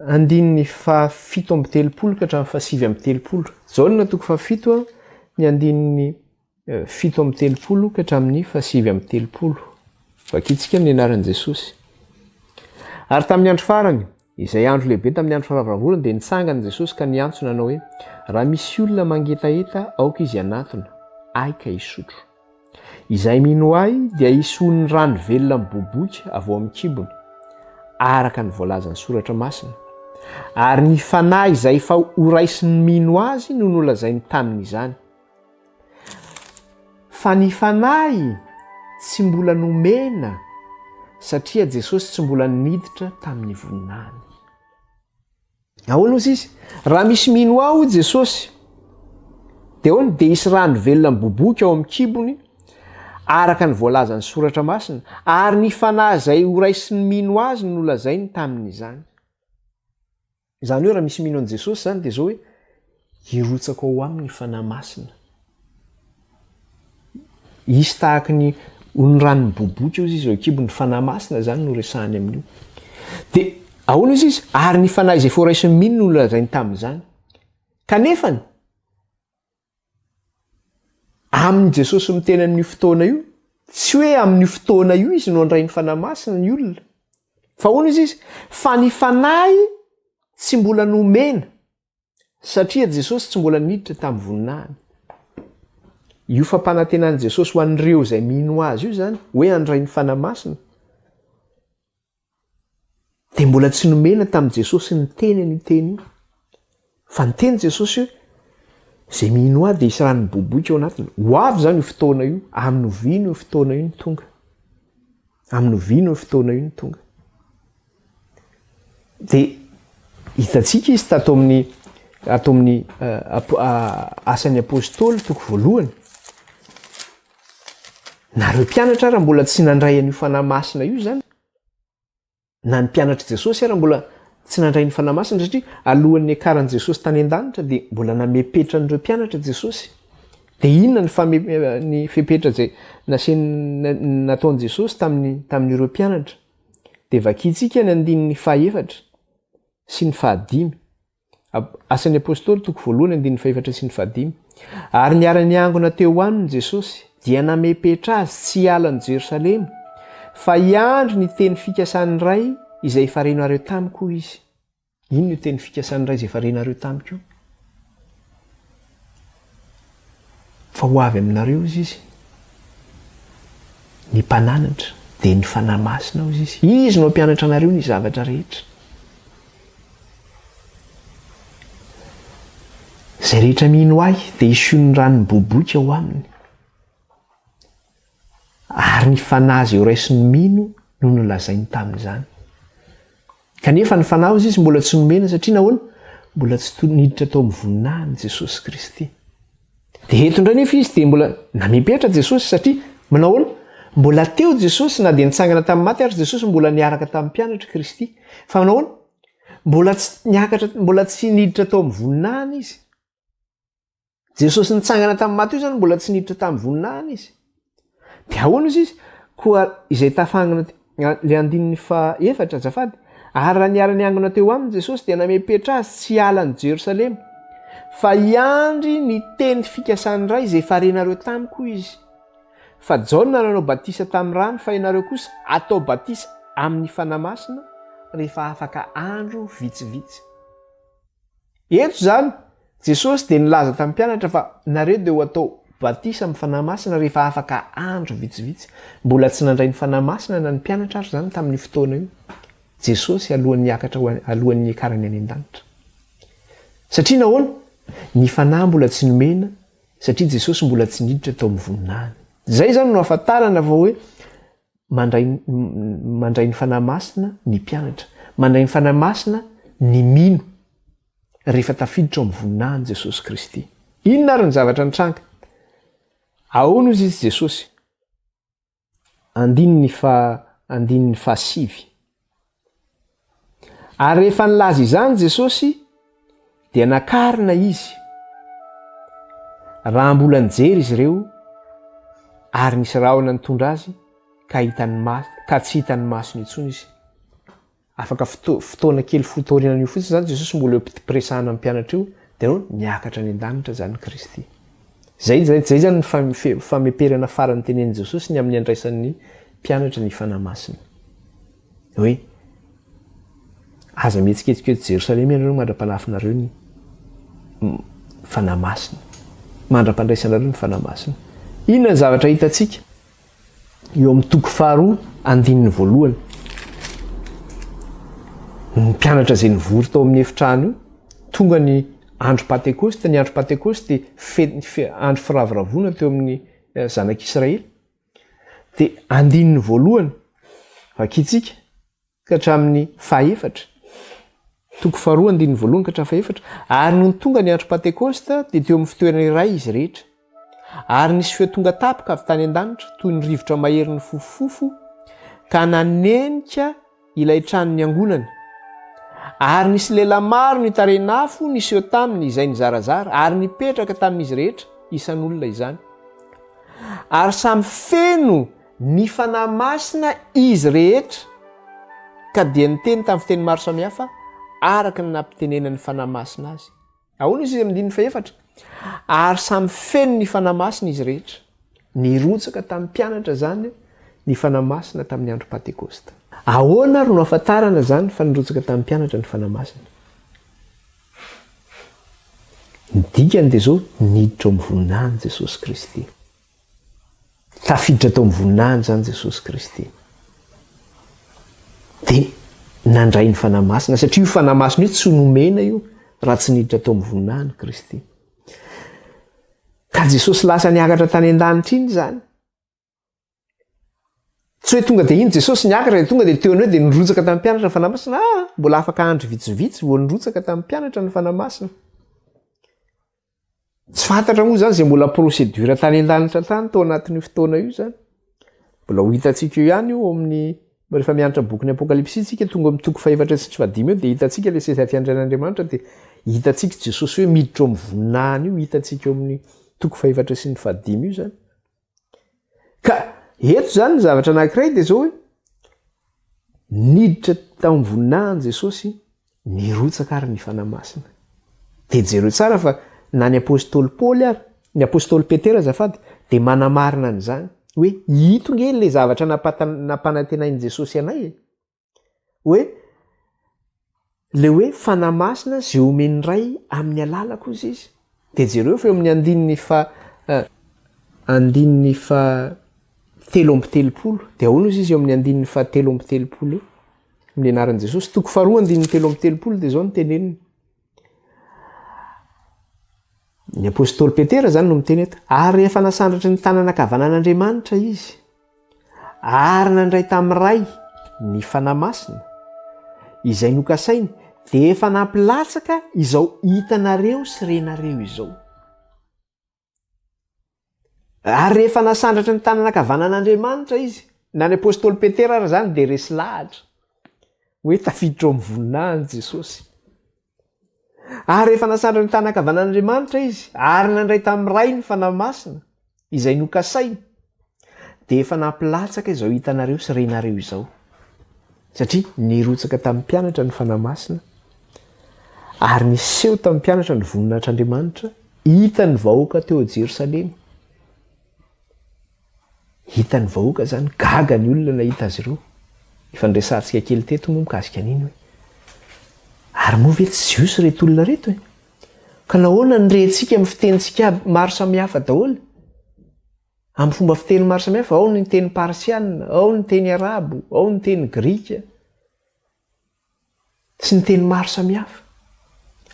andininy fahafito amby telopolo ka hatramin'ny fahasivy amby telopolo. Jaona toko fahafito ny andininy 37 ka hatramin'ny faha-39. Vakintsika amin'ny anaran'i Jesosy. Ary tamin'ny andro farany, izay andro lehibe tamin'ny andro faravoravoana, dia nitsangana Jesosy ka niantso nanao hoe, Raha misy olona mangetaheta, aoka izy hanatona Ahy ka hisotro. Izay mino Ahy dia hisy ony rano velona miboiboika avy ao amin'ny kibony, araka ny voalazan'ny Soratra Masina. Ary ny Fanahy izay efa horaisin'ny mino Azy no nolazainy tamin'izany. Fa ny Fanahy tsy mbola nomena satria Jesosy tsy mbola niditra tamin'ny voninahiny. Ahoana ozy izy? Raha misy mino ahy hoy Jesosy, dia ahoana? Dia hisy rano velona miboiboika ao amin'ny kibony, araka ny voalazan'ny Soratra Masina, ary ny Fanahy izay horaisin'ny mino azy no nolazainy tamin'izany. Izany hoe raha misy mino an'i Jesosy izany dia izao hoe hirotsaka ao aminy ny Fanahy Masina. Hisy tahaky ny ony rano miboiboika ozy izy eo an-kibony, ny Fanahy Masina izany no resahany amin'io. Dia ahoana ozy izy? Ary ny Fanahy izay foraisin'ny mino no nolazainy tamin'izany. Kanefany, Amin'i Jesosy miteny amin'io fotoana io, tsy hoe amin'io fotoana io izy no handray ny Fanahy Masina ny olona. Fa ahoana izy izy? Fa ny Fanahy tsy mbola nomena, satria Jesosy tsy mbola niditra tamin'ny voninahiny. Io fampanantenan'i Jesosy ho an'ireo izay mino Azy io izany, hoe handray ny Fanahy Masina, Dia mbola tsy nomena tamin'i Jesosy niteny an'io teny io. Fa niteny Jesosy hoe, Izay mino ahy dia hisy rano miboiboika ao anatiny. Ho avy izany io fotoana io. Amin'ny oviana io fotoana io no tonga? Amin'ny oviana io fotoana io no tonga? Dia hitantsika izy tato amin'ny ato amin'ny Asan'ny Apostoly toko voalohany. Na ireo mpianatra ara mbola tsy nandray an'io Fanahy Masina io izany. Na ny mpianatr'i Jesosy ara mbola tsy nandray ny Fanahy Masina satria alohan'ny niakaran'i Jesosy tany an-danitra dia mbola namepetra an'ireo mpianatra Jesosy. Dia inona ny fame ny fepetra izay nasiany nataon'i Jesosy tamin'ny tamin'ireo mpianatra? Dia vakintsika ny andininy fahaefatra sy ny fahadimy. Asan'ny Apostoly toko voalohany andininy fahefatra sy ny fahadimy. Ary niara-niangona teo aminy Jesosy, dia namepetra azy tsy hiala an'i Jerosalema, fa hiandry ny teny fikasan'ny Ray izay efa renareo tamiko izy. Inona io teny fikasan'ny Ray izay efa renareo tamiko io? Fa ho avy aminareo hozy izy, ny Mpananatra, dia ny Fanahy Masina hozy izy. Izy no hampianatra anareo ny zavatra rehetra. Izay rehetra mino Ahy dia hisy ny rano miboiboika ao aminy. Ary ny Fanahy izay horaisin'ny mino no nolazainy tamin'izany. Kanefa ny Fanahy hozy izy mbola tsy nomena satria nahoana? Mbola tsy to niditra tao amin'ny voninahiny Jesosy Kristy. Dia eto indray nefa izy dia mbola namepetra Jesosy satria manao ahoana? Mbola teo Jesosy na dia nitsangana tamin'ny maty ary Jesosy mbola niaraka tamin'ny mpianatr'i Kristy. Fa manao ahoana? Mbola tsy niakatra, mbola tsy niditra tao amin'ny voninahiny izy. Jesosy nitsangana tamin'ny maty io izany mbola tsy niditra tamin'ny voninahiny izy. Dia ahoana izy izy? Koa izay tafangona le andininy faha-efatra azafady. Ary raha niara-niangona teo aminy Jesosy dia namepetra azy tsy hiala an'i Jerosalema, fa hiandry ny teny fikasan'ny Ray izay efa renareo tamiko izy. Fa Jaona nanao batisa tamin'ny rano fa ianareo kosa atao batisa amin'ny Fanahy Masina rehefa afaka andro vitsivitsy. Eto izany, Jesosy dia nilaza tamin'ny mpianatra fa nareo dia ho atao batisa amin'ny Fanahy Masina rehefa afaka andro vitsivitsy. Mbola tsy nandray ny Fanahy Masina na ny mpianatra ary izany tamin'io fotoana io. Jesosy alohan'ny hiakatra ho any, alohan'ny hiakarany any an-danitra. Satria nahoana? Ny Fanahy mbola tsy nomena satria Jesosy mbola tsy niditra tao amin'ny voninahiny. Izay izany no ahafantarana fa hoe Mandray mandray ny Fanahy Masina ny mpianatra. Mandray ny Fanahy Masina ny mino rehefa tafiditra ao amin'ny voninahin'i Jesosy Kristy. Inona ary ny zavatra nitranga? Ahoana hozy izy Jesosy? Andininy faha andininy fahasivy. Ary rehefa nilaza izany Jesosy dia nakarina izy. Raha mbola nijery izy ireo ary nisy rahona nitondra azy ka hitan'ny maso ka tsy hitan'ny masony intsony izy. Afaka foto fotoana kely fohy taorianan'io fotsiny izany Jesosy mbola eo am-piresahana amin'ny mpianatra io dia eo niakatra any an-danitra izany Kristy. Izay izay izay izany ny fameperana farany tenenin'i Jesosy ny amin'ny andraisan'ny mpianatra ny Fanahy Masina. Hoe, Aza mihetsiketsika eto Jerosalema ianareo mandra-panafinareo ny Fanahy Masina, mandra-pandraisanareo ny Fanahy Masina. Inona ny zavatra hitantsika eo amin'ny toko faharoa andininy voalohany? Ny mpianatra izay nivory tao amin'ny efitrano io, tonga ny andro Pantekosta, ny andro Pantekosta dia fe, andro firavoravoana teo amin'ny eh, zanak'Israely. Dia andininy voalohany, vakintsika ka hatramin'ny fahaefatra. Toko faharoa andininy voalohany ka hatramin'ny fahaefatra. Ary nony tonga ny andro Pantekosta dia teo amin'ny fitoerana iray izy rehetra. Ary nisy feo tonga tampoka avy tany an-danitra toy ny rivotra mahery nifofofofo ka nanenika ilay trano niangonany. Ary nisy lela maro nitarehin'afo niseho taminy izay nizarazara ary nipetraka tamin'izy rehetra isan'olona izany. Ary samy feno ny Fanahy Masina izy rehetra, ka dia niteny tamin'ny fiteny maro samihafa araka ny nampitenenan'ny Fanahy Masina azy. Ahoana izy amin'ny andininy fahefatra? Ary samy feno ny Fanahy Masina izy rehetra. Nirotsaka tamin'ny mpianatra izany ny Fanahy Masina tamin'ny andro Pantekosta. Ahoana ary no ahafantarana izany fa nirotsaka tamin'ny mpianatra ny Fanahy Masina? Ny dikany dia izao, niditra ao amin'ny voninahiny Jesosy Kristy. Tafiditra tao amin'ny voninahiny izany Jesosy Kristy. Dia nandray ny Fanahy Masina, satria io Fanahy Masina io tsy nomena io raha tsy niditra tao amin'ny voninahiny Kristy. Ka Jesosy lasa niakatra tany an-danitra iny izany. Tsy hoe tonga dia iny Jesosy niakatra dia tonga dia teo an'eo dia nirotsaka tamin'ny mpianatra ny Fanahy Masina. Ah, mbola afaka andro vitsivitsy vao nirotsaka tamin'ny mpianatra ny Fanahy Masina. Tsy fantatra moa izany izay mbola procédure tany an-danitra tany tao anatin'io fotoana io izany. Mbola ho hitantsika eo ihany io amin'ny rehefa mianatra bokin'ny Apokalypsy isika tonga amin'ny toko fahefatra sy fahadimy eo dia hitantsika ilay seza fiandrian'Andriamanitra dia hitantsika Jesosy hoe miditra ao amin'ny voninahiny io hitantsika eo amin'ny toko fahefatra sy ny fahadimy io izany. Ka eto izany ny zavatra anankiray dia izao hoe niditra tao amin'ny voninahiny Jesosy, nirotsaka ary ny Fanahy Masina. Dia jereo tsara fa na ny apostoly Paoly ary, ny apostoly Petera azafady, dia manamarina an'izany hoe ito nge ilay zavatra nampanantenain'i Jesosy anay e. Hoe le hoe Fanahy Masina izay omen'ny Ray amin'ny alalako hozy izy. Dia jereo fa eo amin'ny andininy fa andininy fa 33 dia ahoana hozy izy eo amin'ny andininy fa 33 eo? Amin'ny anaran'i Jesosy. Toko faharoa andininy 33 dia izao no teneniny. Ny apostoly Petera izany no miteny eto. Ary rehefa nasandratry ny tanana ankavanan'Andriamanitra izy, ary nandray tamin'ny Ray ny Fanahy Masina, izay nokasainy, Dia efa nampilatsaka izao hitanareo sy renareo izao. Ary rehefa nasandratra ny tanana ankavanan'Andriamanitra izy, na ny apostoly Petera ary izany dia resy lahatra hoe tafiditra ao amin'ny voninahiny Jesosy. Ary rehefa nasandratra ny tanana ankavanan'Andriamanitra izy ary nandray tamin'ny Ray ny Fanahy Masina izay nokasainy, dia efa nampilatsaka izao hitanareo sy renareo izao. Satria nirotsaka tamin'ny mpianatra ny Fanahy Masina ary niseho tamin'ny mpianatra ny voninahitr'Andriamanitra Hitan'ny vahoaka teo Jerosalema. Hitan'ny vahoaka izany, gaga ny olona nahita azy ireo. Efa niresahantsika kely teto moa mikasika an'iny hoe, ary moa ve tsy Jiosy ireto olona ireto e? Ka nahoana no rentsika amin'ny fitenintsika maro samihafa daholo? Amin'ny fomba fiteny maro samihafa, ao ny teny parsiana, ao ny teny arabo, ao ny teny grika. sy ny teny maro samihafa.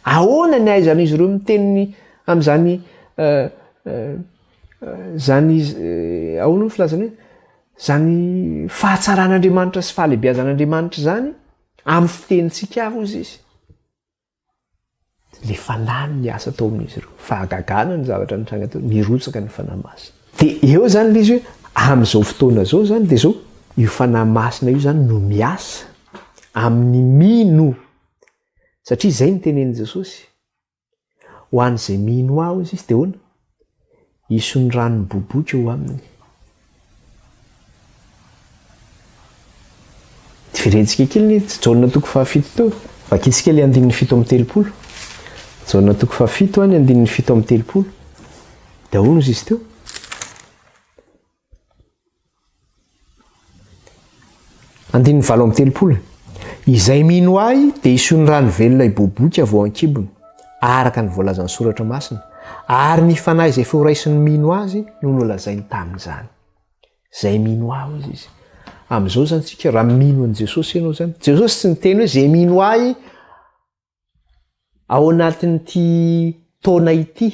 Ahoana ny ahaizan'izy ireo miteny amin'izany zany ahoana ny filazana hoe zany fahatsaran'Andriamanitra sy fahalehibiazan'Andriamanitra izany amin'ny fitenintsika avy hozy izy. Le fanahy no niasa tao amin'izy ireo. Fahagagana ny zavatra nitranga teo, nirotsaka ny Fanahy Masina. Dia eo izany ilay izy hoe amin'izao fotoana izao izany dia izao, io Fanahy Masina io izany no miasa amin'ny mino. Satria izay no tenenin'i Jesosy. Ho an'izay mino ahy hozy izy dia ahoana? Hisy ny rano miboiboika eo aminy. Jerentsika kely ny Jaona toko fahafito teo. Vakintsika ilay andininy 37. Jaona toko fahafito any andininy 37. Dia ahoana ozy izy teo? Andininy 38. Izay mino ahy dia hisy ony rano velona hiboiboika avy ao an-kibony, araka ny voalazan'ny soratra masina, ary ny fanahy izay efa horaisin'ny mino azy no nolazainy tamin'izany. Izay mino ahy hozy izy. Amin'izao izany tsika raha mino an'i Jesosy ianao izany, Jesosy tsy niteny hoe izay mino ahy ao anatin'ity taona ity,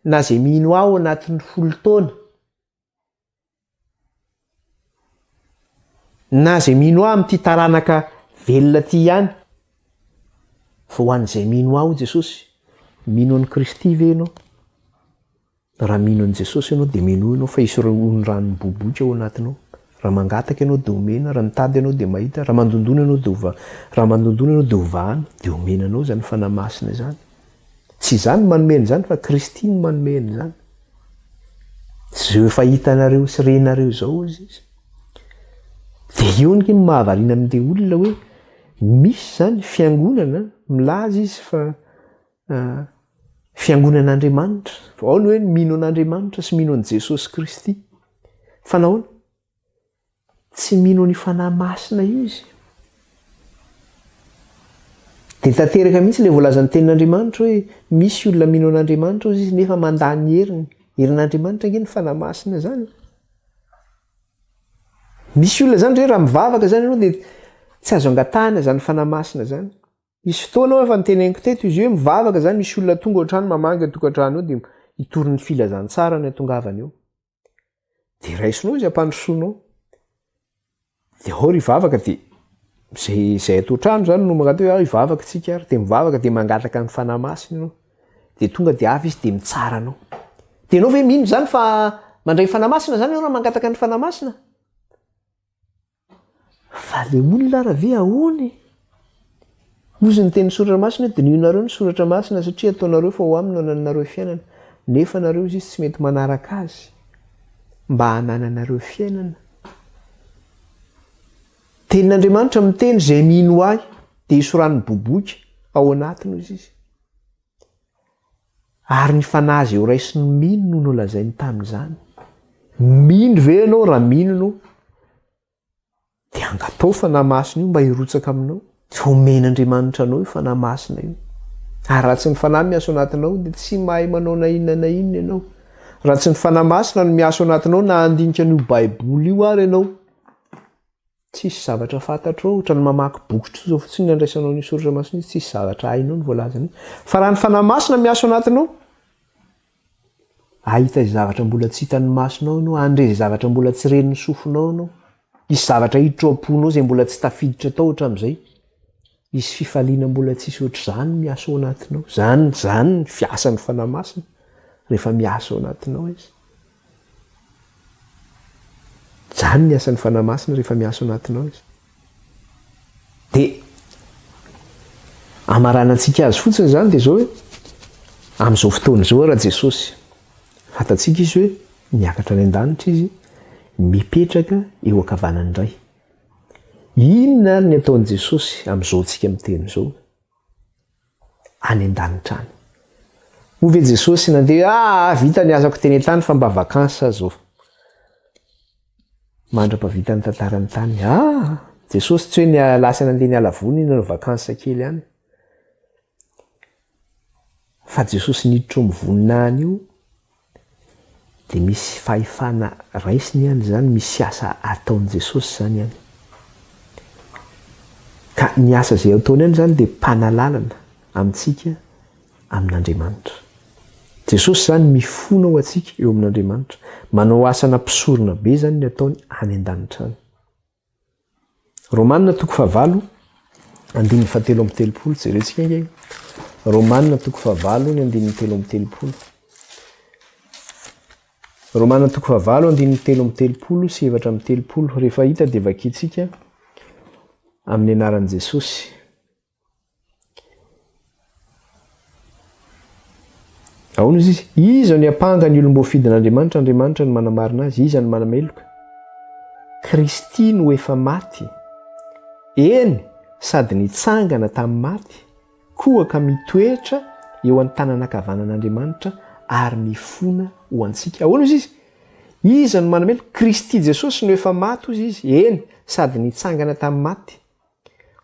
na izay mino ahy ao anatin'ny folo taona, Na izay mino ahy amin'ity taranaka velona ity ihany, fa ho an'izay mino ahy hoy Jesosy, mino an'i Kristy ve ianao? Raha mino an'i Jesosy ianao dia minoa ianao fa hisy ony rano miboiboika ao anatinao. Raha mangataka ianao dia omena, raha mitady ianao dia mahita, raha mandondona ianao dia hova, raha mandondona ianao dia hovahana, dia omena anao izany Fanahy Masina izany. Tsy izaho no manome an'izany fa Kristy no manome an'izany. Izao efa hitanareo sy renareo izao hozy izy. Dia eo ange no mahavariana amin'ilay olona hoe misy izany fiangonana milaza izy fa fiangonan'Andriamanitra. Ao ny hoe mino an'Andriamanitra sy mino an'i Jesosy Kristy. Fa nahoana? Tsy mino an'io Fanahy Masina io izy. Dia tanteraka mihitsy ilay voalazan'ny Tenin'Andriamanitra hoe misy olona mino an'Andriamanitra hozy izy nefa mandà ny heriny. Herin'Andriamanitra ange ny Fanahy Masina izany. Misy olona izany re raha mivavaka izany ianao dia tsy azo angatahana izany Fanahy Masina izany. Nisy fotoana aho efa noteneniko teto izy io hoe mivavaka izany misy olona tonga ao an-trano mamangy an-tokantrano eo dia hitory ny filazantsara ny atongavany eo. Dia raisinao izy ampandrosoanao. Dia ao ry hivavaka dia izay izay ato an-trano izany no mangataka hoe ao hivavaka tsika ary dia mivavaka dia mangataka ny Fanahy Masina ianao. Dia tonga dia avy izy dia mitsara anao. Dia ianao ve mino izany fa mandray Fanahy Masina izany ianao raha mangataka ny Fanahy Masina? Fa le olona ara ve ahoana e? Hozy ny tenin'ny soratra masina hoe dinihonareo ny soratra masina satria ataonareo fa ao aminy no anananareo fiainana, nefa nareo izy tsy mety manaraka azy mba hanananareo fiainana. Tenin'Andriamanitra miteny izay mino ahy dia hisy rano miboiboika ao anatiny hozy izy. Ary ny fanahy izay horaisin'ny mino no nolazainy tamin'izany. Mino ve ianao? Raha mino ianao, dia angatao Fanahy Masina io mba hirotsaka aminao. Fa omen'Andriamanitra anao io Fanahy Masina io. Ary raha tsy ny Fanahy miasa ao anatinao, dia tsy mahay manao na inona na inona ianao. Raha tsy ny Fanahy Masina no miasa ao anatinao, na handinika an'io Baiboly io ary ianao, Tsisy zavatra fantatrao, ohatran'ny mamaky boky tsotra fotsiny ny andraisanao an'io soratra masina io, tsisy zavatra hainao ny voalazany io. Fa raha ny Fanahy Masina miasa ao anatinao, hahita izay zavatra mbola tsy hitan'ny masonao ianao, handre izay zavatra mbola tsy ren'ny sofinao ianao, hisy zavatra hiditra ao am-ponao izay mbola tsy tafiditra tao hatramin'izay. Hisy fifaliana mbola tsisy ohatr'izany miasa ao anatinao. Izany, izany ny fiasan'ny Fanahy Masina rehefa miasa ao anatinao Izy. Izany ny asan'ny Fanahy Masina rehefa miasa ao anatinao Izy. Dia amaranantsika azy fotsiny izany dia izao hoe, amin'izao fotoana izao raha Jesosy, fantatsika Izy hoe miakatra any an-danitra Izy, mipetraka eo ankavanan'ny Ray. Inona ary ny ataon'i Jesosy amin'izao tsika miteny izao? Any an-danitra any. Moa ve Jesosy nandeha hoe ah, vita ny asako teny an-tany fa mba vacances aho izao. Mandra-pahavita ny tantaran'ny tany. Ah, Jesosy tsy hoe ny lasa nandeha niala voly nanao vacances kely any. Fa Jesosy niditra ao amin'ny voninahiny io dia misy fahefana raisiny any izany, misy asa ataon'i Jesosy izany any. Ka ny asa izay ataony any izany dia mpanalalana amintsika amin'Andriamanitra. Jesosy izany mifona ho antsika eo amin'Andriamanitra. Manao asana mpisorona be izany ny ataony any an-danitra any. Romana toko fahavalo, andininy fahatelo amby telopolo, jerentsika ange. Romana toko fahavalo, ny andininy 33. Romana toko fahavalo, andininy 33 sy 34. Rehefa hita dia vakintsika amin'ny anaran'i Jesosy. Ahoana izy izy? Iza no hiampanga ny olom-boafidin'Andriamanitra? Andriamanitra no manamarina azy. Iza no manameloka? Kristy no efa maty, eny, sady nitsangana tamin'ny maty, koa ka mitoetra eo an-tanana ankavanan'Andriamanitra ary mifona ho antsika. Ahoana izy izy? Iza no manameloka? Kristy Jesosy no efa maty, hozy izy, eny, sady nitsangana tamin'ny maty.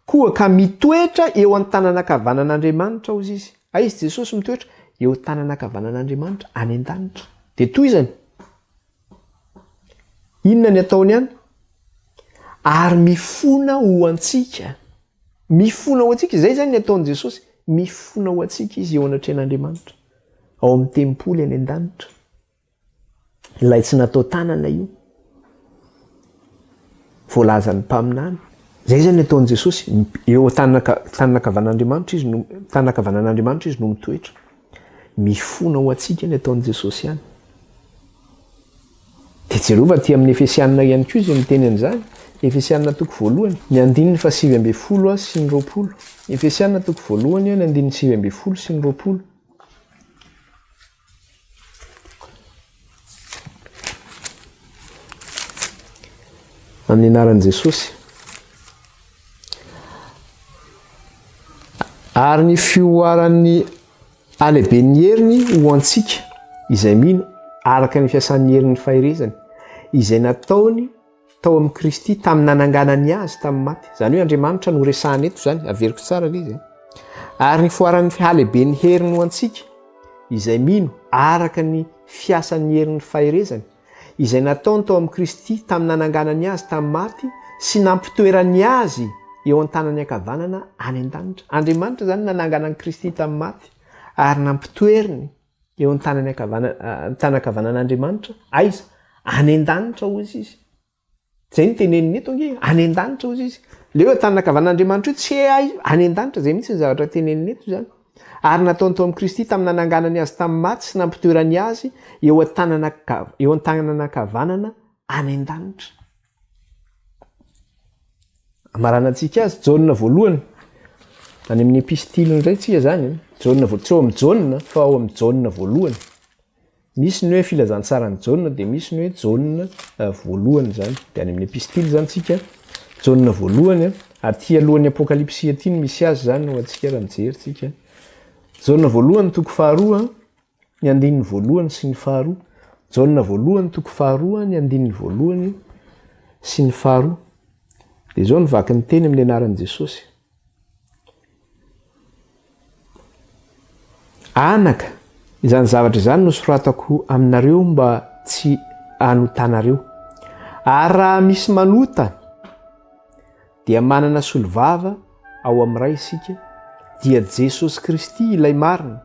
Koa ka mitoetra eo an-tanana ankavanan'Andriamanitra, hozy izy. Aiza Jesosy mitoetra? Eo an-tanana ankavanan'Andriamanitra, any an-danitra. Dia tohizany. Inona ny ataony any? Ary mifona ho antsika. Mifona ho antsika, izay izany ny ataon'i Jesosy. Mifona ho antsika izy eo anatrehan'Andriamanitra, ao amin'ny tempoly any an-danitra. Ilay tsy natao tanana io. Voalazan'ny mpaminany. Izay izany ny ataon'i Jesosy. Eo tanana ankavanan'Andriamanitra izy no tanana ankavanan'Andriamanitra izy no mitoetra. Mifona ho antsika ny ataon'i Jesosy ihany. Dia jereo fa aty amin'ny Efesianina ihany koa izy miteny an'izany. Efesianina toko voalohany, ny andininy faha 19 sy ny 20. Efesianina toko voalohany, ny andininy 19 sy ny 20. Amin'ny anaran'i Jesosy. Ary ny fihoaran'ny halehiben'ny heriny ho antsika izay mino araka ny fiasan'ny herin'ny faherezany, izay nataony tao amin'i Kristy tamin'ny nananganany azy tamin'ny maty. Izany hoe Andriamanitra no resahana eto izany, averiko tsara ilay izy. Ary ny fihoaran'ny halehiben'ny heriny ho antsika izay mino araka ny fiasan'ny herin'ny faherezany, izay nataony tao amin'i Kristy tamin'ny nananganany azy tamin'ny maty sy nampitoerany azy eo an-tanany ankavanana any an-danitra. Andriamanitra izany nanangana an'i Kristy tamin'ny maty ary nampitoeriny eo an-tanany ankavanana, an-tanan-kavanan'Andriamanitra, aiza? Any an-danitra hozy izy. Zay no teneniny eto ange, any an-danitra hozy izy. Le hoe an-tanan-kavanan'Andriamanitra io tsy hay, any an-danitra, zay mihitsy ny zavatra teneniny eto izany. Ary nataony tao amin'i Kristy tamin'ny nananganany azy tamin'ny maty sy nampitoerany azy eo an-tanana eo an-tanana ankavanana any an-danitra. Amaranantsika azy, Jaona voalohany, any amin'ny epistily indray tsika izany, Jaona voalohany, tsy ao amin'ny Jaona fa ao amin'ny Jaona voalohany. Misy ny hoe filazantsaran'i Jaona dia misy ny hoe Jaona voalohany izany. Dia any amin'ny epistily izany tsika, Jaona voalohany, aty alohan'ny apokalypsy aty no misy azy izany ho antsika raha mijery tsika. Jaona voalohany toko faharoa, ny andininy voalohany sy ny faharoa. Jaona voalohany toko faharoa, ny andininy voalohany sy ny faharoa. Dia izao ny vaky ny teny amin'ny anaran'i Jesosy. Anaka, izany zavatra izany no soratako aminareo mba tsy hanotanareo. Ary raha misy manota, dia manana solovava ao amin'ny Ray isika, dia Jesosy Kristy ilay marina,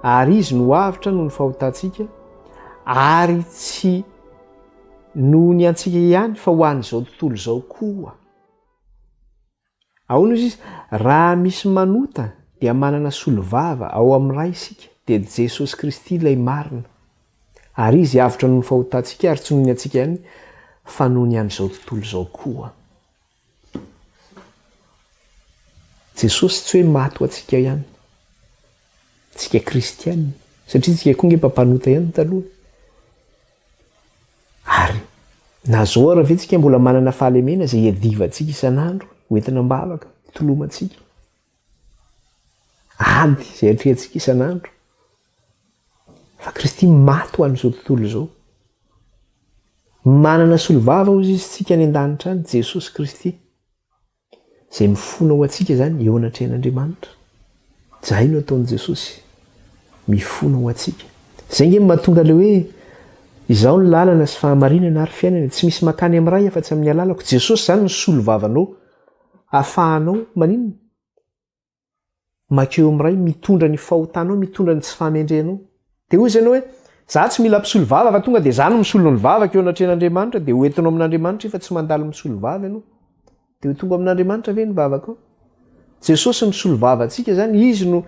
ary Izy no avotra noho ny fahotantsika, ary tsy noho ny antsika ihany fa ho an'izao tontolo izao koa. Ahoana hozy izy? Raha misy manota dia manana solovava ao amin'ny Ray isika, dia Jesosy Kristy ilay marina. Ary Izy avotra noho ny fahotantsika ary tsy noho ny antsika ihany fa noho ny an'izao tontolo izao koa. Jesosy tsy hoe maty ho antsika ihany, tsika kristiana, satria tsika koa nge mba mpanota ihany taloha. Ary na zao ara ve tsika mbola manana fahalemena izay iadivantsika isan'andro, hoentina am-bavaka, hitolomantsika. Ady izay atrehantsika isan'andro. Fa Kristy maty ho an'izao tontolo izao. Manana solovava hozy izy tsika any an-danitra any, Jesosy Kristy. Izay mifona ho antsika izany eo anatrehan'Andriamanitra. Izay no ataon'i Jesosy. Mifona ho antsika. Izay nge no mahatonga ilay hoe Izaho no lalana sy fahamarinana ary fiainana, tsy misy makany amin'ny Ray afa-tsy amin'ny alalako. Jesosy izany no solovavanao. Ahafahanao maninona? Makeo amin'ny Ray, mitondra ny fahotanao, mitondra ny tsy fahamendrehanao. Dia hoy izy ianao hoe, Za tsy mila mpisolo vava fa tonga dia za no misolo ny vavako eo anatrehan'Andriamanitra, dia ho entinao amin'Andriamanitra io fa tsy mandalo misolo vava ianao. Dia ho tonga amin'Andriamanitra ve ny vavakao? Jesosy misolo vava antsika izany, Izy no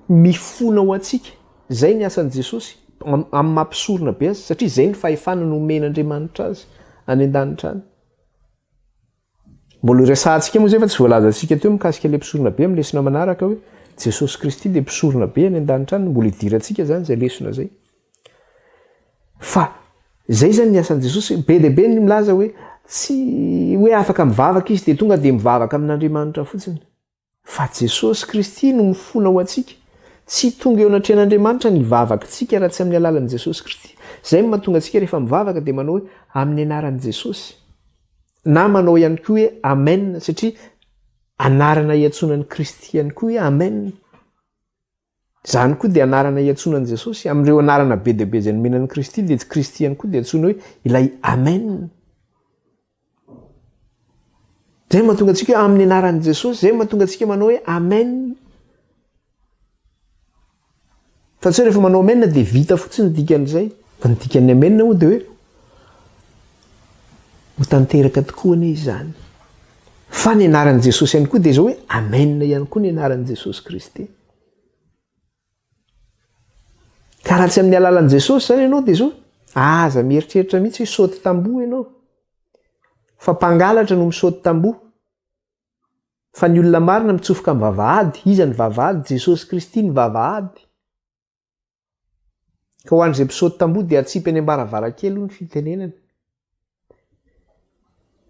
mifona ho antsika. Izay ny asan'i Jesosy, amin'ny maha mpisorona be azy, satria izay ny fahefana nomen'Andriamanitra azy any an-danitra any. Mbola horesahantsika moa izay fa tsy voalazantsika teo mikasika ilay mpisorona be amin'ny lesona manaraka hoe Jesosy Kristy dia mpisorona be any an-danitra any, mbola hidirantsika izany izay lesona izay. Fa izay izany ny asan'i Jesosy, be dia be ny milaza hoe tsy hoe afaka mivavaka izy dia tonga dia mivavaka amin'Andriamanitra fotsiny. Fa Jesosy Kristy no mifona ho antsika. Tsy tonga eo anatrehan'Andriamanitra ny vavakitsika raha tsy amin'ny alalan'i Jesosy Kristy. Izay no mahatonga antsika rehefa mivavaka dia manao hoe amin'ny anaran'i Jesosy. Na manao ihany koa hoe Amen satria anarana iantsoana an'i Kristy ihany koa hoe Amen. Izany koa dia anarana iantsoana an'i Jesosy. Amin'ireo anarana be dia be izay nomena an'i Kristy dia Kristy ihany koa dia antsoina hoe ilay Amen. Izay no mahatonga antsika hoe amin'ny anaran'i Jesosy, izay no mahatonga antsika manao hoe Amen. Fa tsy hoe rehefa manao Amen dia vita fotsiny ny dikan'izay. Fa ny dikan'ny Amen moa dia hoe ho tanteraka tokoa anie izany. Fa ny anaran'i Jesosy ihany koa dia izao hoe Amen ihany koa ny anaran'i Jesosy Kristy. Ka raha tsy amin'ny alalan'i Jesosy izany ianao dia izao, aza mieritreritra mihitsy hoe saoty tamboho ianao. Fa mpangalatra no misaoty tamboho. Fa ny olona marina mitsofoka amin'ny vavahady. Iza ny vavahady? Jesosy Kristy ny vavahady. Ka ho an'izay mpisaoty tamboho dia atsipy any am-baravarankely hoy ny fitenenana.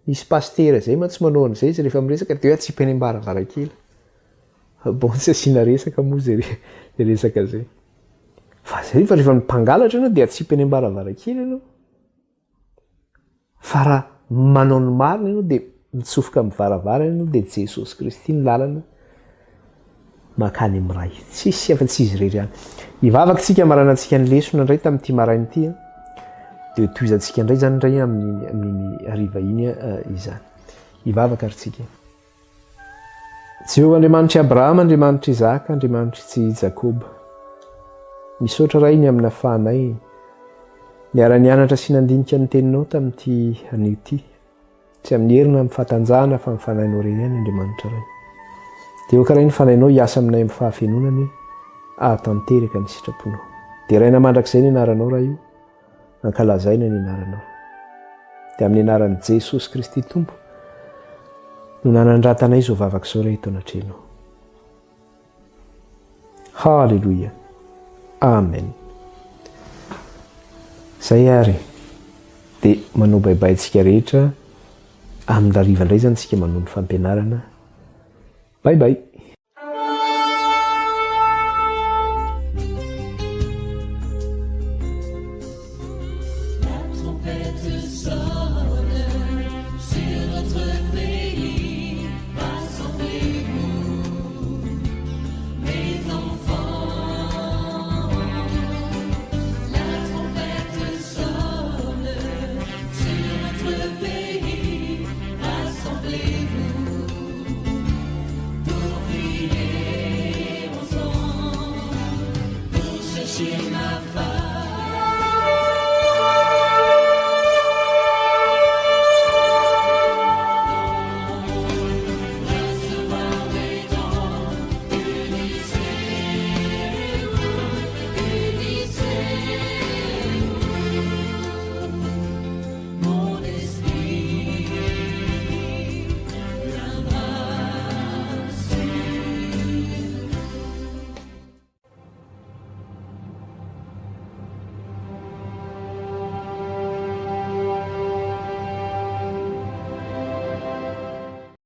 Misy pasitera izay mantsy manao an'izay izy rehefa miresaka dia hoe atsipy any am-baravarankely. Bon tsy asiana resaka moa izay resaka izay. Fa izay fa rehefa mpangalatra ianao dia atsipy any am-baravarankely ianao. Fa raha manao ny marina ianao dia mitsofoka amin'ny varavarana ianao dia Jesosy Kristy ny lalana mankany amin'ny Ray. Tsisy afa-tsy Izy irery ihany. Hivavaka isika hamaranantsika ny lesona indray tamin'ity maraina ity. Dia hotohizantsika indray izany indray amin'iny amin'iny hariva iny izany. Hivavaka ary tsika. Jehovah Andriamanitr'i Abrahama, Andriamanitr'i Isaka, Andriamanitr'i Jakoba. Misaotra Ray ny amin'ny nafahanay niara-nianatra sy nandinika ny teninao tamin'ity anio ity. Tsy amin'ny hery na amin'ny fahatanjahana fa amin'ny fanahinao irery ihany Andriamanitra Ray. Dia aoka Ray ny fanahinao hiasa aminay amin'ny fahafenoana anie hahatanteraka ny sitraponao. Deraina mandrakizay ny anaranao Ray o. Ankalazaina ny anaranao. Dia amin'ny anaran'i Jesosy Kristy Tompo no nanandratanay izao vavaka izao Ray eto anatrehanao. Haleloia. Amen. Zay ary. Dia manao bye bye antsika rehetra amin'ny hariva indray izany tsika manohy ny fampianarana. Bye bye.